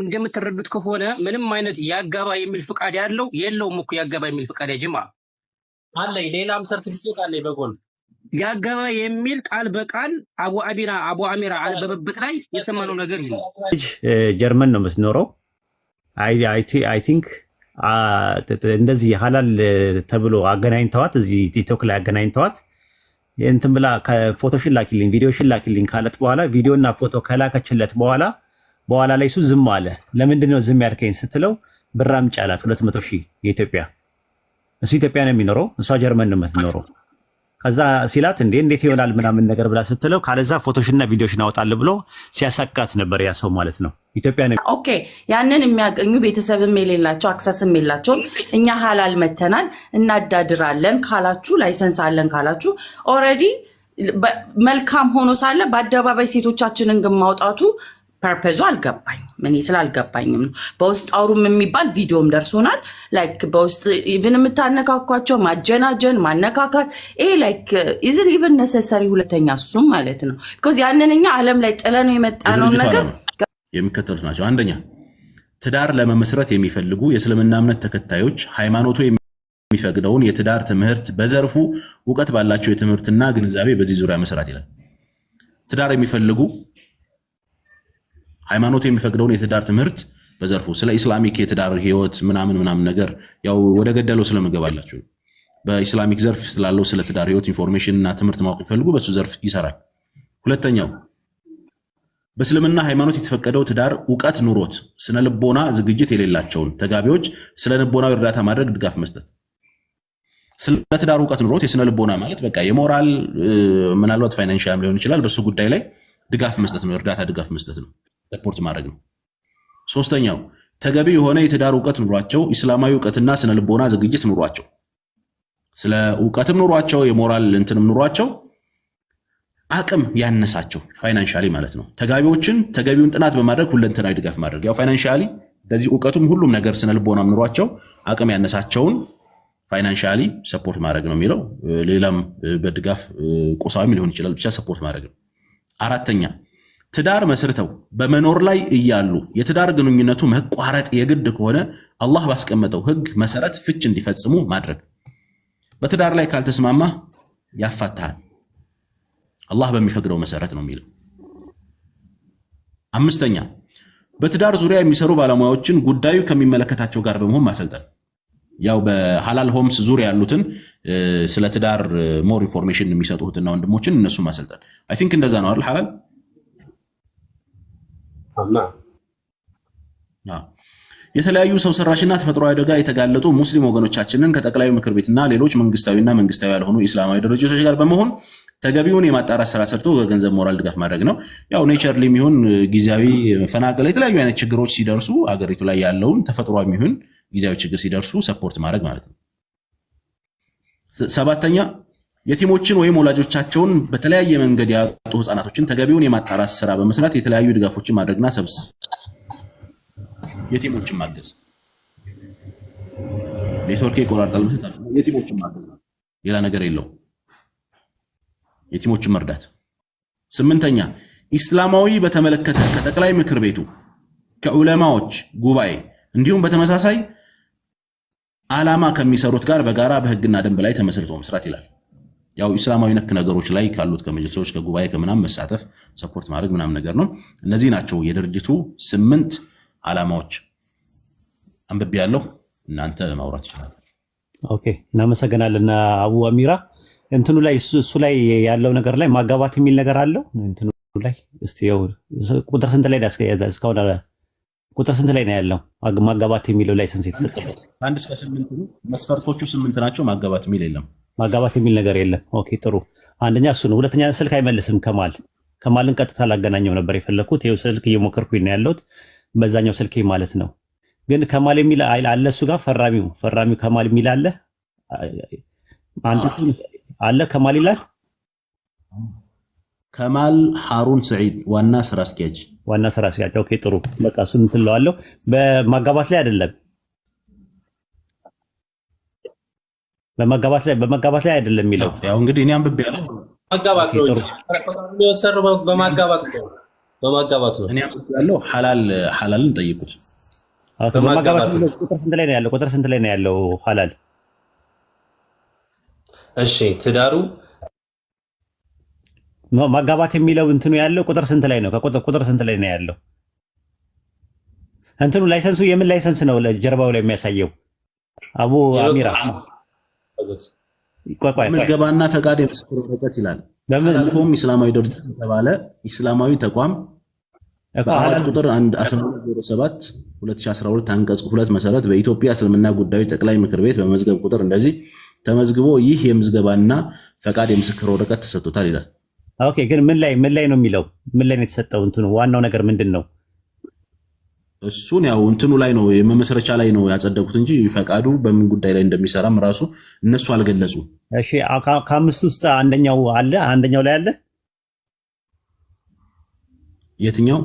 እንደምትረዱት ከሆነ ምንም አይነት ያጋባ የሚል ፍቃድ ያለው የለውም እኮ። ያጋባ የሚል ፍቃድ ያጅማ አለኝ። ሌላም ሰርቲፊኬት አለኝ በጎን። ያጋባ የሚል ቃል በቃል አቡ አቢራ አቡ አሚራ አነበበበት ላይ የሰማነው ነገር ይሄ ነው። ልጅ ጀርመን ነው የምትኖረው። I think እንደዚህ ሀላል ተብሎ አገናኝተዋት፣ እዚህ ቲክቶክ ላይ አገናኝተዋት እንትን ብላ ፎቶሽን ላኪልኝ፣ ቪዲዮሽን ላኪልኝ ካለት በኋላ፣ ቪዲዮና ፎቶ ከላከችለት በኋላ በኋላ ላይ እሱ ዝም አለ። ለምንድን ነው ዝም ያልከኝ ስትለው ብር አምጪ አላት፣ 200,000 የኢትዮጵያ። እሱ ኢትዮጵያ ነው የሚኖረው፣ እሷ ጀርመን ነው የምትኖረው። ከዛ ሲላት እንዴ እንዴት ይሆናል ምናምን ነገር ብላ ስትለው ካለዛ ፎቶሽና ቪዲዮሽን አወጣለሁ ብሎ ሲያሳቃት ነበር ያ ሰው ማለት ነው። ኢትዮጵያ ነው Okay፣ ያንን የሚያገኙ ቤተሰብም የሌላቸው access ም የላቸውም። እኛ ሀላል መተናል እናዳድራለን ካላችሁ፣ license አለን ካላችሁ already መልካም ሆኖ ሳለ በአደባባይ ሴቶቻችንን ግን ማውጣቱ purpose ኡ አልገባኝም። እኔ ስላልገባኝም ነው። በውስጥ አውሩም የሚባል ቪዲዮም ደርሶናል። Like በውስጥ even የምታነካኳቸው ማጀናጀን፣ ማነካካት ይሄ like is it even necessary? ሁለተኛ እሱም ማለት ነው because ያንን እኛ ዓለም ላይ ጥለነው የመጣነውን የድርጅቱ ነገር ዓላማ የሚከተሉት ናቸው። አንደኛ፣ ትዳር ለመመስረት የሚፈልጉ የእስልምና እምነት ተከታዮች ሃይማኖቱ የሚፈቅደውን የትዳር ትምህርት በዘርፉ እውቀት ባላቸው የትምህርትና ግንዛቤ በዚህ ዙሪያ መስራት ይላል። ትዳር የሚፈልጉ ሃይማኖቱ የሚፈቅደውን የትዳር ትምህርት በዘርፉ ስለ Islamic የትዳር ህይወት ምናምን ምናምን ነገር፣ ያው ወደ ገደለው ስለምገባላችሁ፣ በ Islamic ዘርፍ ስላለው ስለ ትዳር ህይወት information እና ትምህርት ማወቅ የሚፈልጉ በሱ ዘርፍ ይሰራል። ሁለተኛው፣ በእስልምና ሃይማኖት የተፈቀደው ትዳር እውቀት ኑሮት ስነ ልቦና ዝግጅት የሌላቸውን ተጋቢዎች ስነ ልቦናዊ እርዳታ ማድረግ፣ ድጋፍ መስጠት። ስለ ትዳር እውቀት ኑሮት የስነ ልቦና ማለት በቃ የሞራል፣ ምናልባት financial ሊሆን ይችላል። በሱ ጉዳይ ላይ ድጋፍ መስጠት ነው፣ እርዳታ ድጋፍ መስጠት ነው፣ support ማድረግ ነው። ሶስተኛው፣ ተገቢ የሆነ የትዳር እውቀት ኑሯቸው ኢስላማዊ እውቀትና ስነ ልቦና ዝግጅት ኑሯቸው፣ ስለ እውቀትም ኑሯቸው የሞራል እንትንም ኑሯቸው አቅም ያነሳቸው financially ማለት ነው ተጋቢዎችን ተገቢውን ጥናት በማድረግ ሁለንተናዊ ድጋፍ ማድረግ። ያው financially እንደዚህ እውቀቱም ሁሉም ነገር ስነ ልቦናም ኑሯቸው አቅም ያነሳቸውን financially support ማድረግ ነው የሚለው። ሌላም በድጋፍ ቁሳዊም ሊሆን ይችላል፣ ብቻ support ማድረግ ነው። አራተኛ፣ ትዳር መስርተው በመኖር ላይ እያሉ የትዳር ግንኙነቱ መቋረጥ የግድ ከሆነ አላህ ባስቀመጠው ሕግ መሰረት ፍች እንዲፈጽሙ ማድረግ። በትዳር ላይ ካልተስማማ ያፋታሃል፣ አላህ በሚፈቅደው መሰረት ነው የሚለው። አምስተኛ፣ በትዳር ዙሪያ የሚሰሩ ባለሙያዎችን ጉዳዩ ከሚመለከታቸው ጋር በመሆን ማሰልጠን። ያው በሀላል ሆምስ ዙሪያ ያሉትን ስለ ትዳር more information የሚሰጡ እህትና ወንድሞችን እነሱ ማሰልጠን። I think እንደዛ ነው አይደል? ሀላል። አዎ። የተለያዩ ሰው ሰራሽና ተፈጥሯዊ አደጋ የተጋለጡ ሙስሊም ወገኖቻችንን ከጠቅላዩ ምክር ቤትና ሌሎች መንግስታዊና መንግስታዊ ያልሆኑ ኢስላማዊ ድርጅቶች ጋር በመሆን ተገቢውን የማጣራት ስራ ሰርቶ በገንዘብ ሞራል ድጋፍ ማድረግ ነው። ያው naturally የሚሆን ጊዜያዊ መፈናቀል፣ የተለያዩ አይነት ችግሮች ሲደርሱ፣ አገሪቱ ላይ ያለውን ተፈጥሯዊ የሚሆን ጊዜያዊ ችግር ሲደርሱ support ማድረግ ማለት ነው። ሰባተኛ፣ የቲሞችን ወይም ወላጆቻቸውን በተለያየ መንገድ ያጡ ህፃናቶችን ተገቢውን የማጣራት ስራ በመስራት የተለያዩ ድጋፎችን ማድረግና ሰብስ የቲሞችን ማገዝ። ኔትወርክ ይቆራርጣል። የቲሞችን ማገዝ ነው። ሌላ ነገር የለውም። የቲሞችን መርዳት። ስምንተኛ፣ ኢስላማዊ በተመለከተ ከጠቅላይ ምክር ቤቱ፣ ከዑለማዎች ጉባኤ እንዲሁም በተመሳሳይ ዓላማ ከሚሰሩት ጋር በጋራ በህግና ደንብ ላይ ተመስርቶ መስራት ይላል። ያው ኢስላማዊ ነክ ነገሮች ላይ ካሉት ከመጅልሶች፣ ከጉባኤ፣ ከምናምን መሳተፍ፣ support ማድረግ ምናምን ነገር ነው። እነዚህ ናቸው የድርጅቱ ስምንት ዓላማዎች። አንብቤ ያለው እናንተ ማውራት ትችላላችሁ። Okay፣ እናመሰግናለን አቡ አሚራ። እንትኑ ላይ እሱ ላይ ያለው ነገር ላይ ማጋባት የሚል ነገር አለው እንትኑ ላይ። እስቲ ያው ቁጥር ስንት ላይ እስካሁን ቁጥር ስንት ላይ ነው ያለው ማጋባት የሚለው license የተሰጠበት? ከ1 እስከ 8 ነው። መስፈርቶቹ ስምንት ናቸው። ማጋባት የሚል የለም። ማጋባት የሚል ነገር የለም። Okay፣ ጥሩ። አንደኛ እሱ ነው። ሁለተኛ ስልክ አይመልስም ከማል። ከማልን ቀጥታ ላገናኘው ነበር የፈለግኩት። ይኸው ስልክ እየሞከርኩኝ ነው ያለሁት በዛኛው ስልኬ ማለት ነው። ግን ከማል የሚል አለ እሱ ጋር። ፈራሚው ከማል የሚል አለ። አንተ አለ ከማል ይላል። ከማል ሃሩን ሰዒድ ዋና ስራ አስኪያጅ። ዋና ስራ አስኪያጅ። Okay፣ ጥሩ። በቃ እሱን እንትን እለዋለሁ። በማጋባት ላይ አይደለም፣ በማጋባት ላይ አይደለም የሚለው። ያው እንግዲህ እኔ አንብቤ ያለው ማጋባት ነው እንጂ የወሰነው በማጋባት እኮ ነው። በማጋባት ነው። እኔ ያለው ሐላል ሐላልን ጠይቁት። Okay፣ በማጋባት ቁጥር ስንት ላይ ነው ያለው? ቁጥር ስንት ላይ ነው ያለው ሐላል? እሺ ትዳሩ ማጋባት የሚለው እንትኑ ያለው ቁጥር ስንት ላይ ነው? ከቁጥር ስንት ላይ ነው ያለው? እንትኑ license ኡ የምን license ነው? ጀርባው ላይ የሚያሳየው አቡ አሚራ ምዝገባና ፈቃድ የምስክር ወረቀት ይላል። ሐላል ሆም ኢስላማዊ ድርጅት የተባለ ኢስላማዊ ተቋም በአዋጅ ቁጥር 1207 2012 አንቀጽ 2 መሰረት በኢትዮጵያ እስልምና ጉዳዮች ጠቅላይ ምክር ቤት በመዝገብ ቁጥር እንደዚህ ተመዝግቦ ይህ የምዝገባና ፈቃድ የምስክር ወረቀት ተሰጥቶታል ይላል። Okay፣ ግን ምን ላይ ነው የሚለው? ምን ላይ ነው የተሰጠው? እንትኑ ዋናው ነገር ምንድን ነው? እሱን ያው እንትኑ ላይ ነው የመመስረቻ ላይ ነው ያጸደቁት እንጂ ፈቃዱ በምን ጉዳይ ላይ እንደሚሰራም ራሱ እነሱ አልገለጹም። እሺ፣ ከአምስቱ ውስጥ አንደኛው አለ፣ አንደኛው ላይ አለ። የትኛው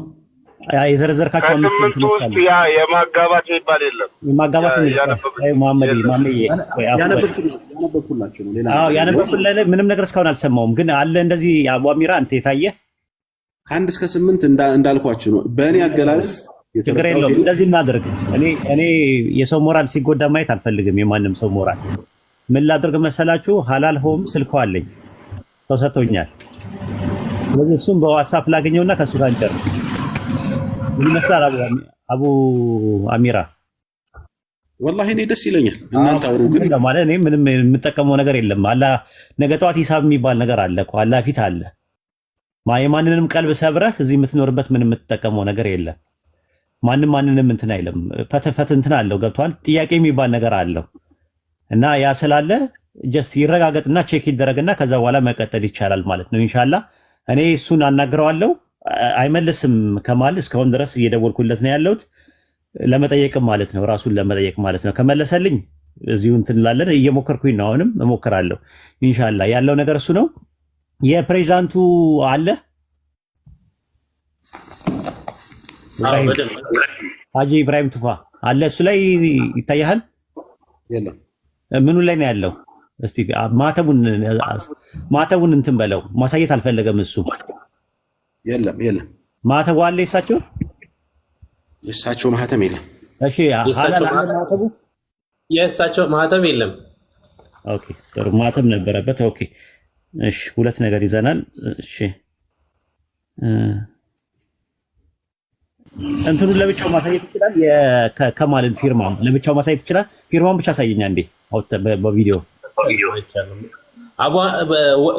የዘረዘርካቸው አምስቱ ውስጥ ያ የማጋባት የሚባል የለም። የማጋባት መሐመድ ማመዬ ያነበብኩላችሁ ነው። ሌላ ያነበብኩልህ ላይ ምንም ነገር እስካሁን አልሰማሁም፣ ግን አለ እንደዚህ አቡ አሚራ አንተ የታየ ከ1 እስከ 8 እንዳልኳችሁ ነው። በእኔ አገላለጽ ችግር የለውም። እንደዚህ እናድርግ። እኔ የሰው ሞራል ሲጎዳ ማየት አልፈልግም። የማንም ሰው ሞራል ምን ላድርግ መሰላችሁ? ሐላል ሆም ስልኩ አለኝ፣ ሰው ሰጥቶኛል። ስለዚህ እሱም በዋትስአፕ ላገኘውና ከእሱ ጋር እንጨርስ። ምን ይመስላል አቡ አሚራ? ወላሂ እኔ ደስ ይለኛል። እናንተ አውሩ ግን ማለት እኔ ምንም የምጠቀመው ነገር የለም። አላህ ነገ ጠዋት ሂሳብ የሚባል ነገር አለ እኮ አላህ ፊት አለ። የማንንም ቀልብ ሰብረህ እዚህ የምትኖርበት ምንም የምትጠቀመው ነገር የለም። ማንም ማንንም እንትን አይልም። ፈተፈት እንትን አለው ገብቷል። ጥያቄ የሚባል ነገር አለው እና ያ ስላለ just ይረጋገጥና check ይደረግና ከዛ በኋላ መቀጠል ይቻላል ማለት ነው። ኢንሻአላህ እኔ እሱን አናግረዋለሁ። አይመልስም ከማል እስካሁን ድረስ እየደወልኩለት ነው ያለሁት ለመጠየቅም ማለት ነው፣ ራሱን ለመጠየቅ ማለት ነው። ከመለሰልኝ እዚሁ እንትን እንላለን። እየሞከርኩኝ ነው፣ አሁንም እሞክራለሁ። ኢንሻአላህ ያለው ነገር እሱ ነው። የፕሬዚዳንቱ አለ ሀጂ ኢብራሂም ቱፋ አለ፣ እሱ ላይ ይታያል። የለም ምኑ ላይ ነው ያለው? እስቲ ማተቡን እንትን በለው። ማሳየት አልፈለገም እሱ። የለም የለም፣ ማተቡ አለ የእሳቸው የእሳቸው ማህተም የለም። እሺ ማተቡ የእሳቸው ማህተም የለም። Okay ጥሩ፣ ማተም ነበረበት። Okay እሺ፣ ሁለት ነገር ይዘናል። እሺ እንትኑን ለብቻው ማሳየት ይችላል። የከማልን ፊርማ ለብቻው ማሳየት ይችላል። ፊርማውን ብቻ አሳየኛ እንዴ በቪዲዮ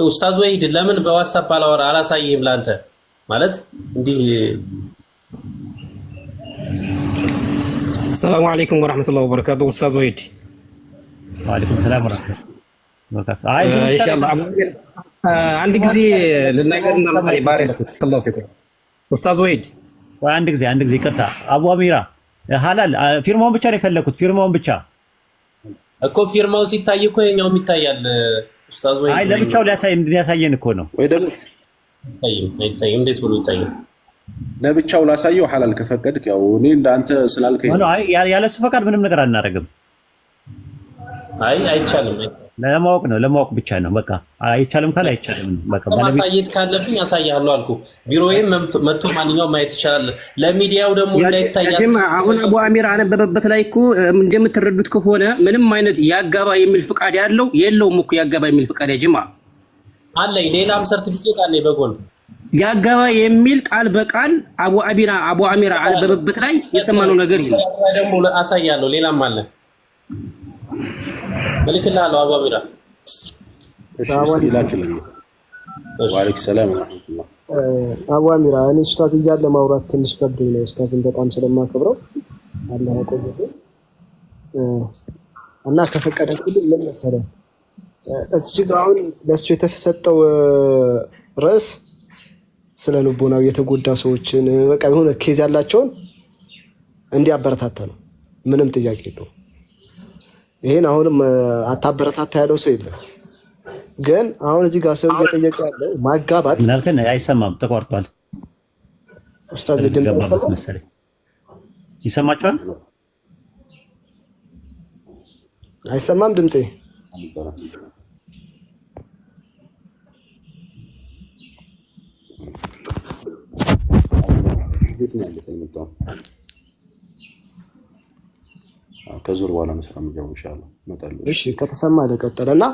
ኡስታዝ ወሂድ ለምን በዋትስአፕ አላወራ አላሳይህም? ለአንተ ማለት እንዲህ። አሰላሙ አለይኩም ወራህመቱላሂ ወበረካቱ። ኡስታዝ ወሂድ ወአለይኩም ሰላም ወራህመቱላሂ ወበረካቱ። አይ ኢንሻአላህ አንድ ጊዜ ልናገርና ባረከላሁ ፊኩም ኡስታዝ ወሂድ አንድ ጊዜ ይቅርታ፣ አቡ አሚራ ሐላል ፊርማውን ብቻ ነው የፈለኩት። ፊርማውን ብቻ እኮ ፊርማው ሲታይ እኮ የኛውም ይታያል። ኡስታዝ ወይ አይ ለብቻው ሊያሳየን እኮ ነው። ወይ ደግሞ አይታይም። እንዴት ብሎ ይታያል? ለብቻው ላሳየው ሐላል ከፈቀድክ ያው እኔ እንዳንተ ስላልከኝ ነው። አይ ያለሱ ፈቃድ ምንም ነገር አናደርግም። አይ አይቻልም። ለማወቅ ነው፣ ለማወቅ ብቻ ነው። በቃ አይቻልም ካለ አይቻልም። በቃ ማሳየት ካለብኝ አሳያለሁ አልኩ። ቢሮዬም መጥቶ ማንኛውም ማየት ይቻላል። ለሚዲያው ደግሞ እንዳይታይ አሁን አቡ አሚር አነበበበት ላይ እኮ እንደምትረዱት ከሆነ ምንም አይነት ያጋባ የሚል ፍቃድ ያለው የለውም እኮ ያጋባ የሚል ፍቃድ ያጅማ አለኝ። ሌላም ሰርቲፊኬት አለኝ በጎን ያጋባ የሚል ቃል በቃል አቡ አሚራ አነበበበት ላይ የሰማነው ነገር የለም። ደግሞ አሳያለሁ። ሌላም አለ እልክልሃለሁ። አቡ አሚራ ወአለይኩም ሰላም ወራህመቱላህ። አቡ አሚራ እኔ ኡስታዝ እያለ ማውራት ትንሽ ከብዶኝ ነው። ኡስታዝን በጣም ስለማከብረው አላህ ያቆየልኝ እና ከፈቀደልኝ ምን መሰለህ እዚህ ጋር አሁን ለእሱ የተሰጠው ርዕስ ስለ ልቦናው የተጎዳ ሰዎችን በቃ የሆነ case ያላቸውን እንዲያበረታታ ነው። ምንም ጥያቄ የለውም። ይሄን አሁንም አታበረታታ ያለው ሰው የለም። ግን አሁን እዚህ ጋር ሰው እየጠየቀ ያለው ማጋባት ምን አልከን? አይሰማም፣ ተቋርጧል። ኡስታዝ ድምፅ አይሰማም መሰለኝ። ይሰማችኋል? አይሰማም ድምጼ? ቤት ነው ያለሁት፣ አልመጣሁም። አዎ፣ ከዙር በኋላ ነው ስራ የምገባው። ኢንሻላህ እመጣለሁ። እሺ ከተሰማ ለቀጠለ እና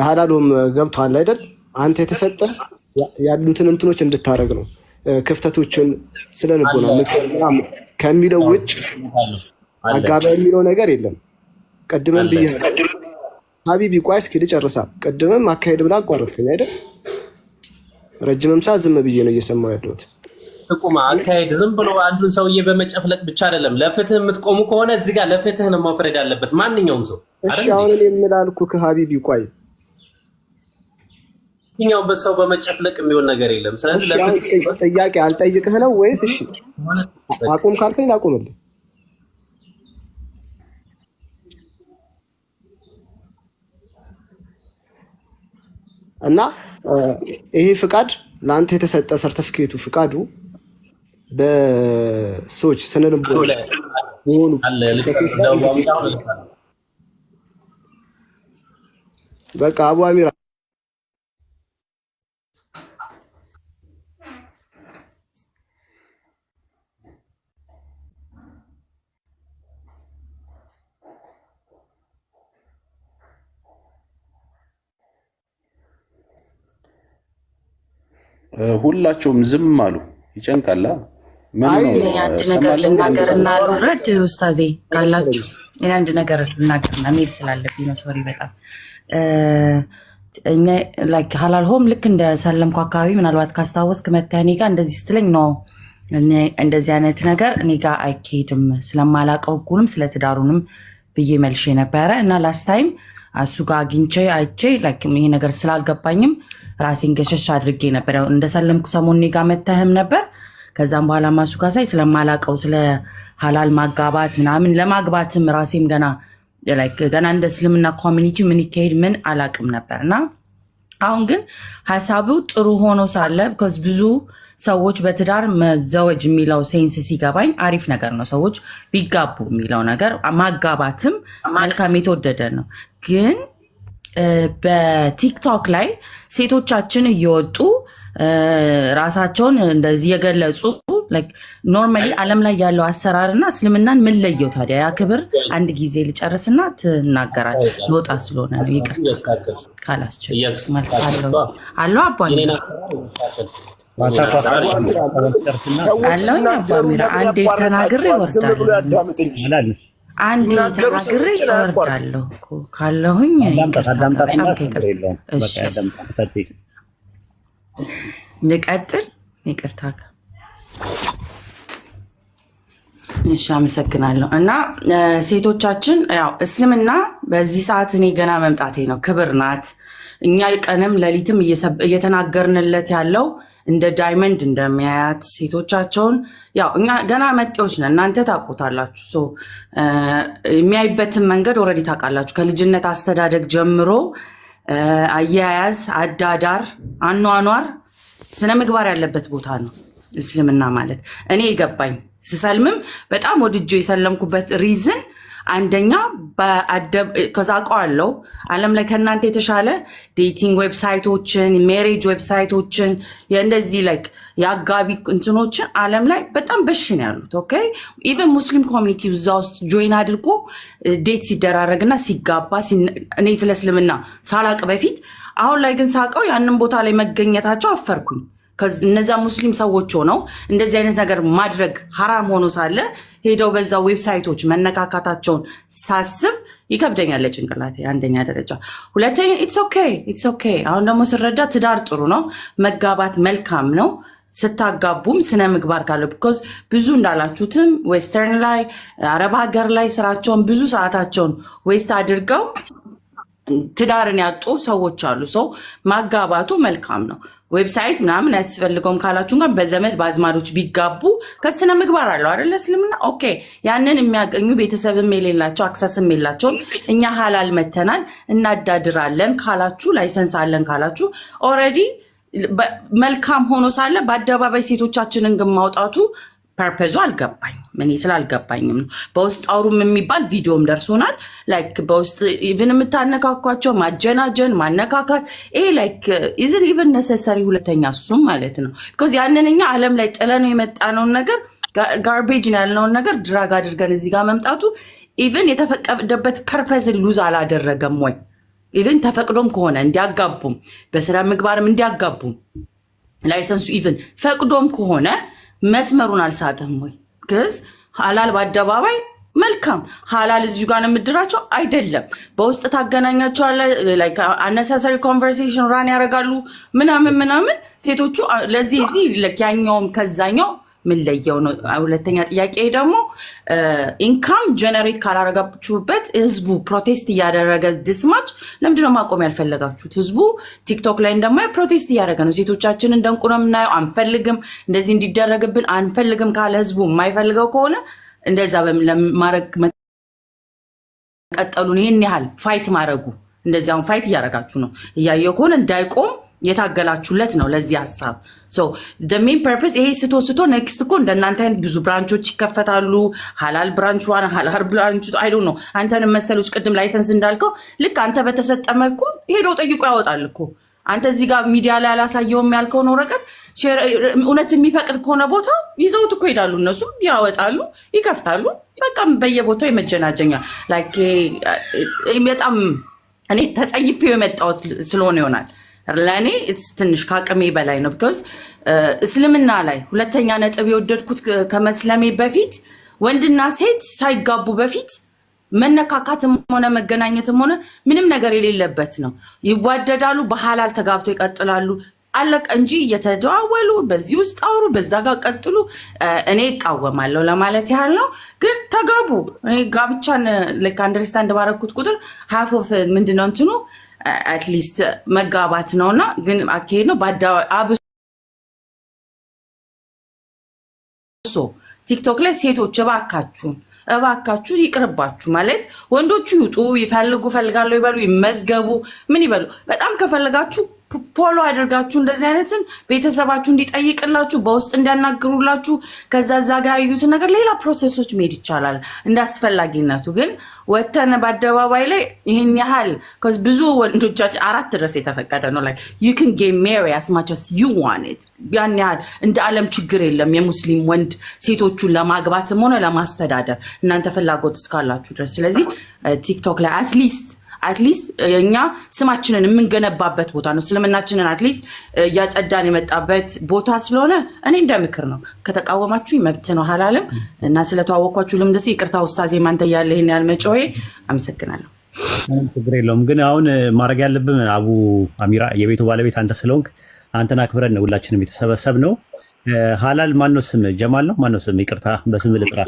ሀላሎም ገብቷል አይደል? አንተ የተሰጠ ያሉትን እንትኖች እንድታረግ ነው፣ ክፍተቶችን ስለ ልቦና ምክር ምናምን ከሚለው ውጭ አጋባ የሚለው ነገር የለም። ቅድምም ብያለሁ ሀቢቢ፣ ቆይ እስኪ ልጨርሳ። ቅድምም አካሄድ ብላ አቋረጥከኝ አይደል? ረጅምም ሰዓት ዝም ብዬ ነው እየሰማሁ ያለሁት። ጥቁማ አካሄድ ዝም ብሎ አንዱን ሰውዬ በመጨፍለቅ ብቻ አይደለም። ለፍትህ የምትቆሙ ከሆነ እዚህ ጋር ለፍትህ ነው መፍረድ ያለበት ማንኛውም ሰው። እሺ አሁን እኔ የምላልኩህ ሀቢቢ ቆይ፣ የትኛውም ሰው በመጨፍለቅ የሚሆን ነገር የለም። ስለዚህ እሺ አሁን ለፍትህ ጥያቄ አልጠይቅህ ነው ወይስ? እሺ አቁም ካልከኝ ላቁምልህ። እና ይሄ ፍቃድ ለአንተ የተሰጠ ሰርተፊኬቱ ፍቃዱ በሰዎች ስነ ልቦና የሆኑ ክፍተቶች ላይ በቃ አቡ አሚራ ሁላቸውም ዝም አሉ። ይጨንቃላ። ምን አይ ነው እኔ አንድ ነገር ሰማለሁ። ልናገርና ልውረድ። ኡስታዜ ካላችሁ እኔ አንድ ነገር ልናገርና መሄድ ስላለብኝ ነው። Sorry በጣም እኛ like ሀላል ሆም ልክ እንደ ሰለምኩ አካባቢ ምናልባት ካስታወስክ መተህ እኔ ጋር እንደዚህ ስትለኝ ነው እኔ እንደዚህ አይነት ነገር እኔ ጋር አይካሄድም ስለማላውቀው ሕጉንም ስለ ትዳሩንም ብዬ መልሼ ነበረ እና last time እሱ ጋር አግኝቼ አይቼ like ይሄ ነገር ስላልገባኝም ራሴን ገሸሽ አድርጌ ነበር። ያው እንደሰለምኩ ሰሞን እኔ ጋር መተህም ነበር። ከዛም በኋላ ማሱ ጋር ሳይ ስለማላውቀው ስለ ሀላል ማጋባት ምናምን ለማግባትም ራሴም ገና like ገና እንደ እስልምና community ምን ይካሄድ ምን አላውቅም ነበር። እና አሁን ግን ሀሳቡ ጥሩ ሆኖ ሳለ because ብዙ ሰዎች በትዳር መዘወጅ የሚለው sense ሲገባኝ አሪፍ ነገር ነው። ሰዎች ቢጋቡ የሚለው ነገር ማጋባትም መልካም የተወደደ ነው። ግን በቲክቶክ ላይ ሴቶቻችን እየወጡ ራሳቸውን እንደዚህ የገለጹ normally ዓለም ላይ ያለው አሰራር እና እስልምናን ምን ለየው ታዲያ? ያ ክብር አንድ ጊዜ ልጨርስና ትናገራል። ልወጣ ስለሆነ ነው። ይቅርታ ካላስቸገርኩ። መልካም አለው አለው አባ አሚራ ሰዎች አለውኝ አባ ሲናገሩ አሚራ ለምን አንዴ ተናግሬ ያቋርጣቸዋል? ዝም ብሎ እወርዳለሁ። ያዳምጥ እንጂ አንዴ ሲናገሩ ተናግሬ ሰዎችን አያቋርጥ። እወርዳለሁ እኮ ካለሁኝ አዳምጣት ይቅርታ ጋር አዳምጣትና በጣም ችግር ከይቅርታ የለውም። በቃ እሺ ያዳምጣት። ቀጥይ። ልቀጥል። ይቅርታ ጋር እሺ፣ አመሰግናለሁ። እና ሴቶቻችን ያው እስልምና በዚህ ሰዓት እኔ ገና መምጣቴ ነው፣ ክብር ናት። እኛ ቀንም ሌሊትም እየተናገርንለት ያለው እንደ diamond እንደሚያያት ሴቶቻቸውን ያው እኛ ገና መጤዎች ነን፣ እናንተ ታውቁታላችሁ። So የሚያይበትን መንገድ already ታውቃላችሁ። ከልጅነት አስተዳደግ ጀምሮ አያያዝ፣ አዳዳር፣ አኗኗር ስነ ምግባር ያለበት ቦታ ነው እስልምና ማለት። እኔ የገባኝ ስሰልምም በጣም ወድጆ የሰለምኩበት reason አንደኛ ከዛ አውቀዋለሁ ዓለም ላይ ከእናንተ የተሻለ dating website ኦችን፣ marriage website ኦችን፣ የእንደዚህ like የአጋቢ እንትኖችን ዓለም ላይ በጣም በሽ ነው ያሉት። Okay, even Muslim community እዛ ውስጥ join አድርጎ date ሲደራረግና ሲጋባ እኔ ስለ እስልምና ሳላቅ በፊት፣ አሁን ላይ ግን ሳቀው ያንን ቦታ ላይ መገኘታቸው አፈርኩኝ። እነዛ ሙስሊም ሰዎች ሆነው እንደዚህ አይነት ነገር ማድረግ ሀራም ሆኖ ሳለ ሄደው በዛ website ኦች መነካካታቸውን ሳስብ ይከብደኛል ለጭንቅላቴ። አንደኛ ደረጃ። ሁለተኛ it's okay, it's okay። አሁን ደግሞ ስረዳ ትዳር ጥሩ ነው፣ መጋባት መልካም ነው። ስታጋቡም ስነ ምግባር ካለው because ብዙ እንዳላችሁትም western ላይ አረብ ሀገር ላይ ስራቸውን ብዙ ሰዓታቸውን waste አድርገው ትዳርን ያጡ ሰዎች አሉ። ሰው ማጋባቱ መልካም ነው። Website ምናምን አያስፈልገውም ካላችሁ እንኳን በዘመድ በአዝማዶች ቢጋቡ ከስነ ምግባር አለው አይደለ? እስልምና okay። ያንን የሚያገኙ ቤተሰብም የሌላቸው access ም የላቸውም እኛ ሀላል መተናል እናዳድራለን ካላችሁ፣ license አለን ካላችሁ already መልካም ሆኖ ሳለ በአደባባይ ሴቶቻችንን ግን ማውጣቱ purpose ኡ አልገባኝም። እኔ ስላልገባኝም ነው። በውስጥ አውሩም የሚባል ቪዲዮም ደርሶናል። Like በውስጥ even የምታነካኳቸው ማጀናጀን፣ ማነካካት ይሄ like is it even necessary? ሁለተኛ እሱም ማለት ነው because ያንን እኛ ዓለም ላይ ጥለነው የመጣነውን ነገር Garbage ነው ያልነውን ነገር drag አድርገን እዚህ ጋር መምጣቱ even የተፈቀደበት purpose ን lose አላደረገም ወይ? Even ተፈቅዶም ከሆነ እንዲያጋቡም በስነ ምግባርም እንዲያጋቡም license ኡ even ፈቅዶም ከሆነ መስመሩን አልሳተም ወይ? 'Cause ሀላል በአደባባይ መልካም ሀላል እዚሁ ጋር ነው የምድራቸው አይደለም። በውስጥ ታገናኛቸዋለህ። Unnecessary conversation run ያደርጋሉ ምናምን ምናምን። ሴቶቹ ለዚህ እዚህ like ያኛውም ከዛኛው ምን ለየው ነው። ሁለተኛ ጥያቄ ደግሞ income generate ካላረጋችሁበት ህዝቡ protest እያደረገ this much ለምንድነው ማቆም ያልፈለጋችሁት? ህዝቡ ቲክቶክ ላይ እንደማየው protest እያደረገ ነው። ሴቶቻችንን ደንቁ ነው የምናየው። አንፈልግም፣ እንደዚህ እንዲደረግብን አንፈልግም ካለ ህዝቡ የማይፈልገው ከሆነ እንደዛ ማድረግ መቀጠሉን ይህን ያህል fight ማድረጉ እንደዚህ አሁን fight እያደረጋችሁ ነው እያየው ከሆነ እንዳይቆም የታገላችሁለት ነው ለዚህ ሀሳብ። Main purpose ይሄ ስቶ ስቶ next እኮ እንደናንተ አይነት ብዙ branch ኦች ይከፈታሉ። ሀላል branch one፣ ሀላል branch I don't know። አንተንም መሰሎች ቅድም license እንዳልከው ልክ አንተ በተሰጠ መልኩ ሄዶ ጠይቆ ያወጣል እኮ። አንተ እዚህ ጋር ሚዲያ ላይ አላሳየውም ያልከውን ወረቀት እውነት የሚፈቅድ ከሆነ ቦታ ይዘውት እኮ ይሄዳሉ። እነሱም ያወጣሉ፣ ይከፍታሉ። በቃ በየቦታው የመጀናጀኛ like በጣም እኔ ተጸይፌው የመጣሁት ስለሆነ ይሆናል ለእኔ ትንሽ ከአቅሜ በላይ ነው። Because እስልምና ላይ ሁለተኛ ነጥብ የወደድኩት ከመስለሜ በፊት ወንድና ሴት ሳይጋቡ በፊት መነካካትም ሆነ መገናኘትም ሆነ ምንም ነገር የሌለበት ነው። ይዋደዳሉ፣ በሐላል ተጋብተው ይቀጥላሉ። አለቀ እንጂ እየተደዋወሉ በዚህ ውስጥ አውሩ፣ በዛ ጋር ቀጥሉ። እኔ እቃወማለሁ ለማለት ያህል ነው። ግን ተጋቡ። እኔ ጋብቻን like understand ባረኩት ቁጥር half of ምንድነው እንትኑ at least መጋባት ነውና ግን አካሄድ ነው። አብሶ ቲክቶክ ላይ ሴቶች እባካችሁን እባካችሁን ይቅርባችሁ። ማለት ወንዶቹ ይውጡ፣ ይፈልጉ ፈልጋለሁ ይበሉ፣ ይመዝገቡ፣ ምን ይበሉ። በጣም ከፈለጋችሁ follow አድርጋችሁ እንደዚህ አይነትን ቤተሰባችሁ እንዲጠይቅላችሁ በውስጥ እንዲያናግሩላችሁ ከዛ እዛ ጋር ያዩትን ነገር ሌላ process ኦች መሄድ ይቻላል እንደ አስፈላጊነቱ። ግን ወተን በአደባባይ ላይ ይህን ያህል 'cause ብዙ ወንዶቻችን አራት ድረስ የተፈቀደ ነው። Like you can get married as much as you want። ያን ያህል እንደ ዓለም ችግር የለም የሙስሊም ወንድ ሴቶቹን ለማግባትም ሆነ ለማስተዳደር እናንተ ፍላጎት እስካላችሁ ድረስ። ስለዚህ ቲክቶክ ላይ at least እኛ ስማችንን የምንገነባበት ቦታ ነው። እስልምናችንን at least እያጸዳን የመጣበት ቦታ ስለሆነ እኔ እንደ ምክር ነው። ከተቃወማችሁ መብት ነው ሀላልም እና ስለተዋወቅኳችሁ ልምደስ ይቅርታ ኡስታዜ ማንተ እያለ ይሄን ያህል መጮሄ አመሰግናለሁ። ምንም ችግር የለውም። ግን አሁን ማድረግ ያለብን አቡ አሚራ የቤቱ ባለቤት አንተ ስለሆንክ አንተን አክብረን ነው ሁላችንም የተሰበሰብ ነው። ሀላል ማነው ስም? ጀማል ነው ማነው ስም? ይቅርታ በስም ልጥራ።